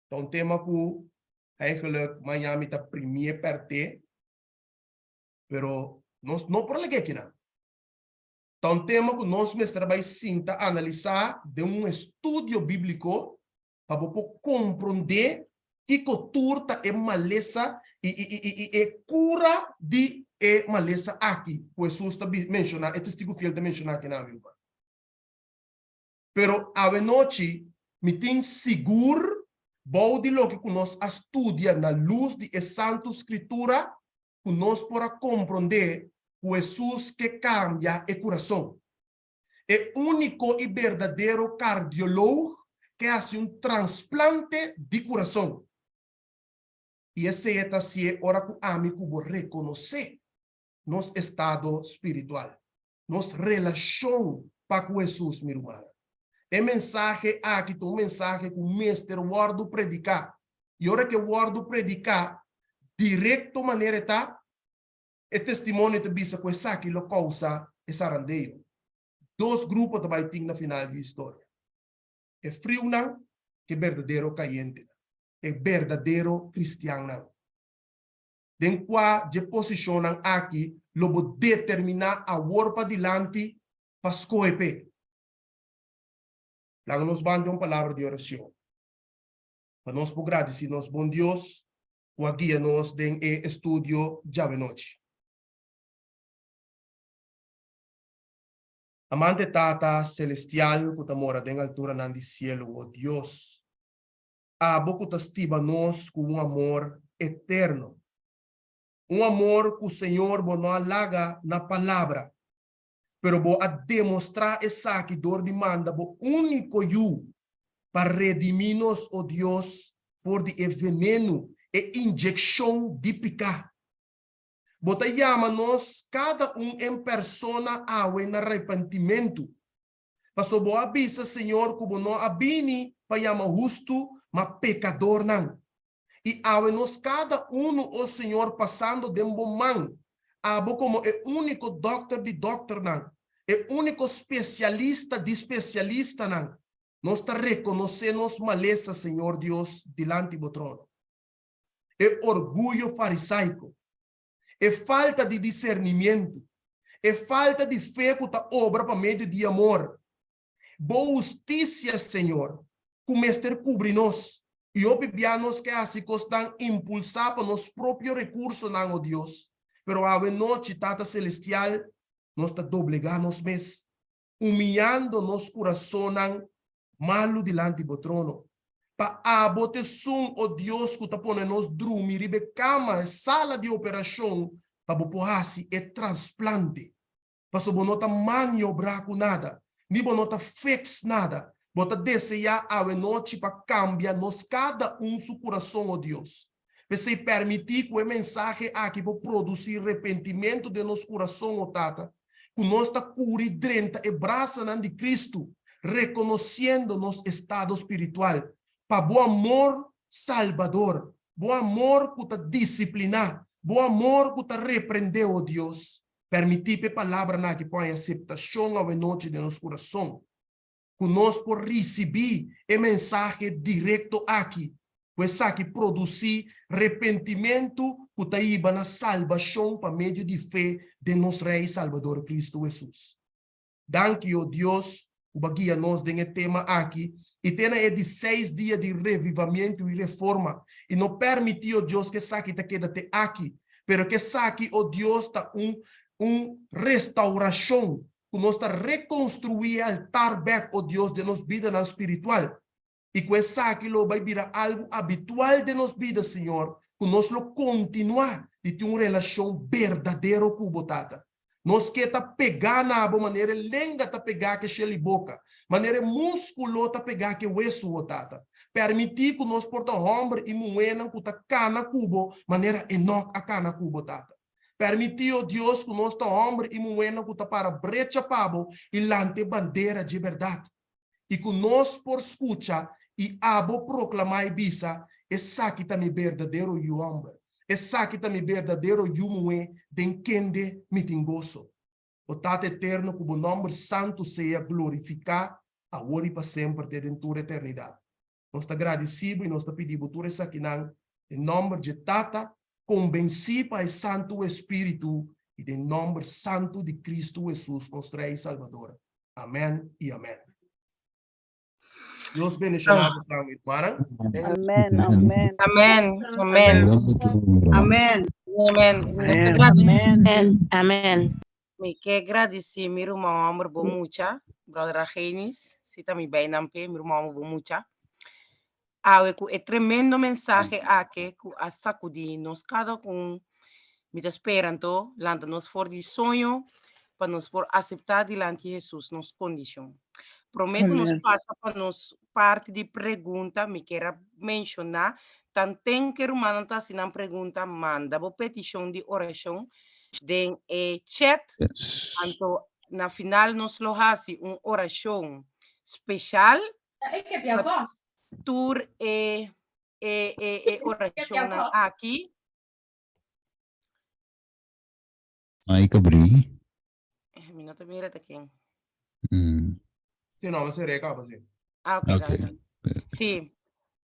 ta un tema ku eigenlijk maña mi ta primié pèrté, pero nos no por lag'é kinan. Ta un tema ku nos mester bai sinta analisá den un estudio bíbliko pa bo por komprondé kiko tur ta e malesa i i i i e kura di e malesa aki ku Hesus ta menshoná, e testigu fiel ta menshoná akinan, mi ruman. Pero awenochi mi tin sigur bou di loke ku nos a studia na lus di e Santu Skritura ku nos por a komprondé ku Hesus ke kambia e kurason. E úniko i berdadero kardiolog ke hasi un transplante di kurason. I esei e ta hasié ora ku ami ku bo rekonosé nos estado spiritual. Nos relashon pa ku Hesus, mi rumannan. E mensahe aki ta un mensahe ku mester wòrdu prediká. I ora ku e wòrdu prediká direkto manera e ta, e testimonio ta bisa ku esaki lo kousa e sarandeo. Dos grupo ta bai tin na final di historia, e friunan ku e berdadero kayentenan, e berdadero kristiannan. Den kua dje posishonnan aki lo bo determiná awor padilanti pa skohe p'e? Laga nos ban den un palabra di orashon pa nos por gradisí nos bon Dios ku a guia nos den e estudio djawe nochi. Amante Tata Selestial ku ta mora den alturanan di sielu, o Dios, Abo ku ta stima nos ku un amor eterno. Un amor ku Señor bo no a laga na palabra, pero bo a demostrá esaki dor di manda bo úniko Yu pa redimí nos, o Dios, for di e venenu, e inyekshon di piká. Bo ta yama nos kada un en persona awe na repentimentu. Paso bo a bisa, Señor, ku bo no a bini pa yama hustu, ma pekadornan. I awe nos kada unu, o Señor, pasando den bo man, abo komo e úniko dòkter di dòkternan, e úniko spesialista di spesialistanan, nos ta rekonosé nos malesa, Señor Dios, dilanti bo trono. E orguyo farisaiko, e falta di disernimientu, e falta di fe ku ta obra pa medio di amor. Bo hustisia, Señor, ku mester kubri nos, i hopi bia nos ke hasi kosnan impulsá pa nos propio rekursonan, o Dios. Pero awe nochi, Tata Selestial, Nos ta doblegá nos mes, humiyando nos kurasonnan malu dilanti bo trono. Pa abo ta esun, o Dios, ku ta pone nos drumi riba e kama, e sala di operashon, pa bo por hasi e transplante. Pasobra bo no ta maniobrá ku nada, ni bo no ta fix nada. Bo ta deseá awenochi pa kambia nos kada un su kurason, o Dios. P'esei permití ku e mensahe aki por produsí repentimentu den nos kurason, o Tata, ku nos ta kuri drenta e brasanan di Kristu, rekonosiendo nos estado spiritual, pa bo amor salbador, bo amor ku ta disipliná, bo amor ku ta reprendé, o Dios. Permití pa e palabranan aki por haña aseptashon awenochi den nos kurason, ku nos por risibí e mensahe direkto aki, ku esaki produsí repentimentu ku ta hiba na salbashon pa medio di fe den nos Rei i Salbador Kristu Hesus. Danki, o Dios, ku bo a guia nos den e tema aki i te na e di seis dia di revivamentu i reforma. I no permití, o Dios, ku esaki ta keda te aki, pero ku esaki, o Dios, ta un un restaurashon, ku nos ta rekonstruí e altar bèk, o Dios, den nos bidanan spiritual. I ku esaki lo bai bira algu abitual den nos bida, Señor, ku nos lo kontinuá di tin un relashon berdadero ku Bo, Tata. Nos ke ta pegá na Bo manera e lenga ta pegá ku e shel di boka, manera e múskulo ta pegá ku e wesu, o Tata. Permití ku nos por ta hòmber i muhénan ku ta kana ku Bo manera Enòk a kana ku Bo, Tata. Permití, o Dios, ku nos ta hòmber i muhénan ku ta para brecha pa Bo i lanta e bandera dje bèrdat. i ku nos por skucha i abo proklamá i bisa, Esaki ta mi berdadero yu hòmber, esaki ta mi berdadero yu muhé den kende mi tin goso. O Tata Eterno, ku bo nòmber santu sea glorifiká awor i pa semper te den tur eternidat. Nos ta gradisí bo i nos ta pidi bo tur esakinan den nòmber dje Tata, kombensí pa e Santu Espíritu i den nòmber santu di Kristu Hesus, nos Rei i Salbador. Amèn i amèn. Dios bendishoná bo san, mi rumannan. Amèn, amèn. Amèn, amèn. Amèn. Amèn. Nos ta gradisí. Amèn. Amèn. Mi ke gradisí mi ruman hòmber bo mucha, Brother Argenis, si ta mi beinan p'e, mi ruman hòmber bo mucha. Awe ku e tremendo mensahe aki ku a sakudí nos kada un, mi ta spera anto lanta nos for di soño pa nos por aseptá dilanti Hesus nos kondishon. Promé ku nos pasa pa nos parti di pregunta, mi kier a menshoná tanten ku e rumannan ta hasi nan pregunta, manda bo petishon di orashon den e chat. Anto na final nos lo hasi un orashon speshal Ik heb jou vast. Tur e e e e orashonnan aki. Mike abrí. Mi no ta mira ta ken. Sí, no, mi seré kaba, sí. Ah, ok, Ok. danki. Sí.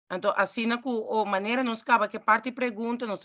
Anto asina ku o manera nos kaba ke parti pregunta nos.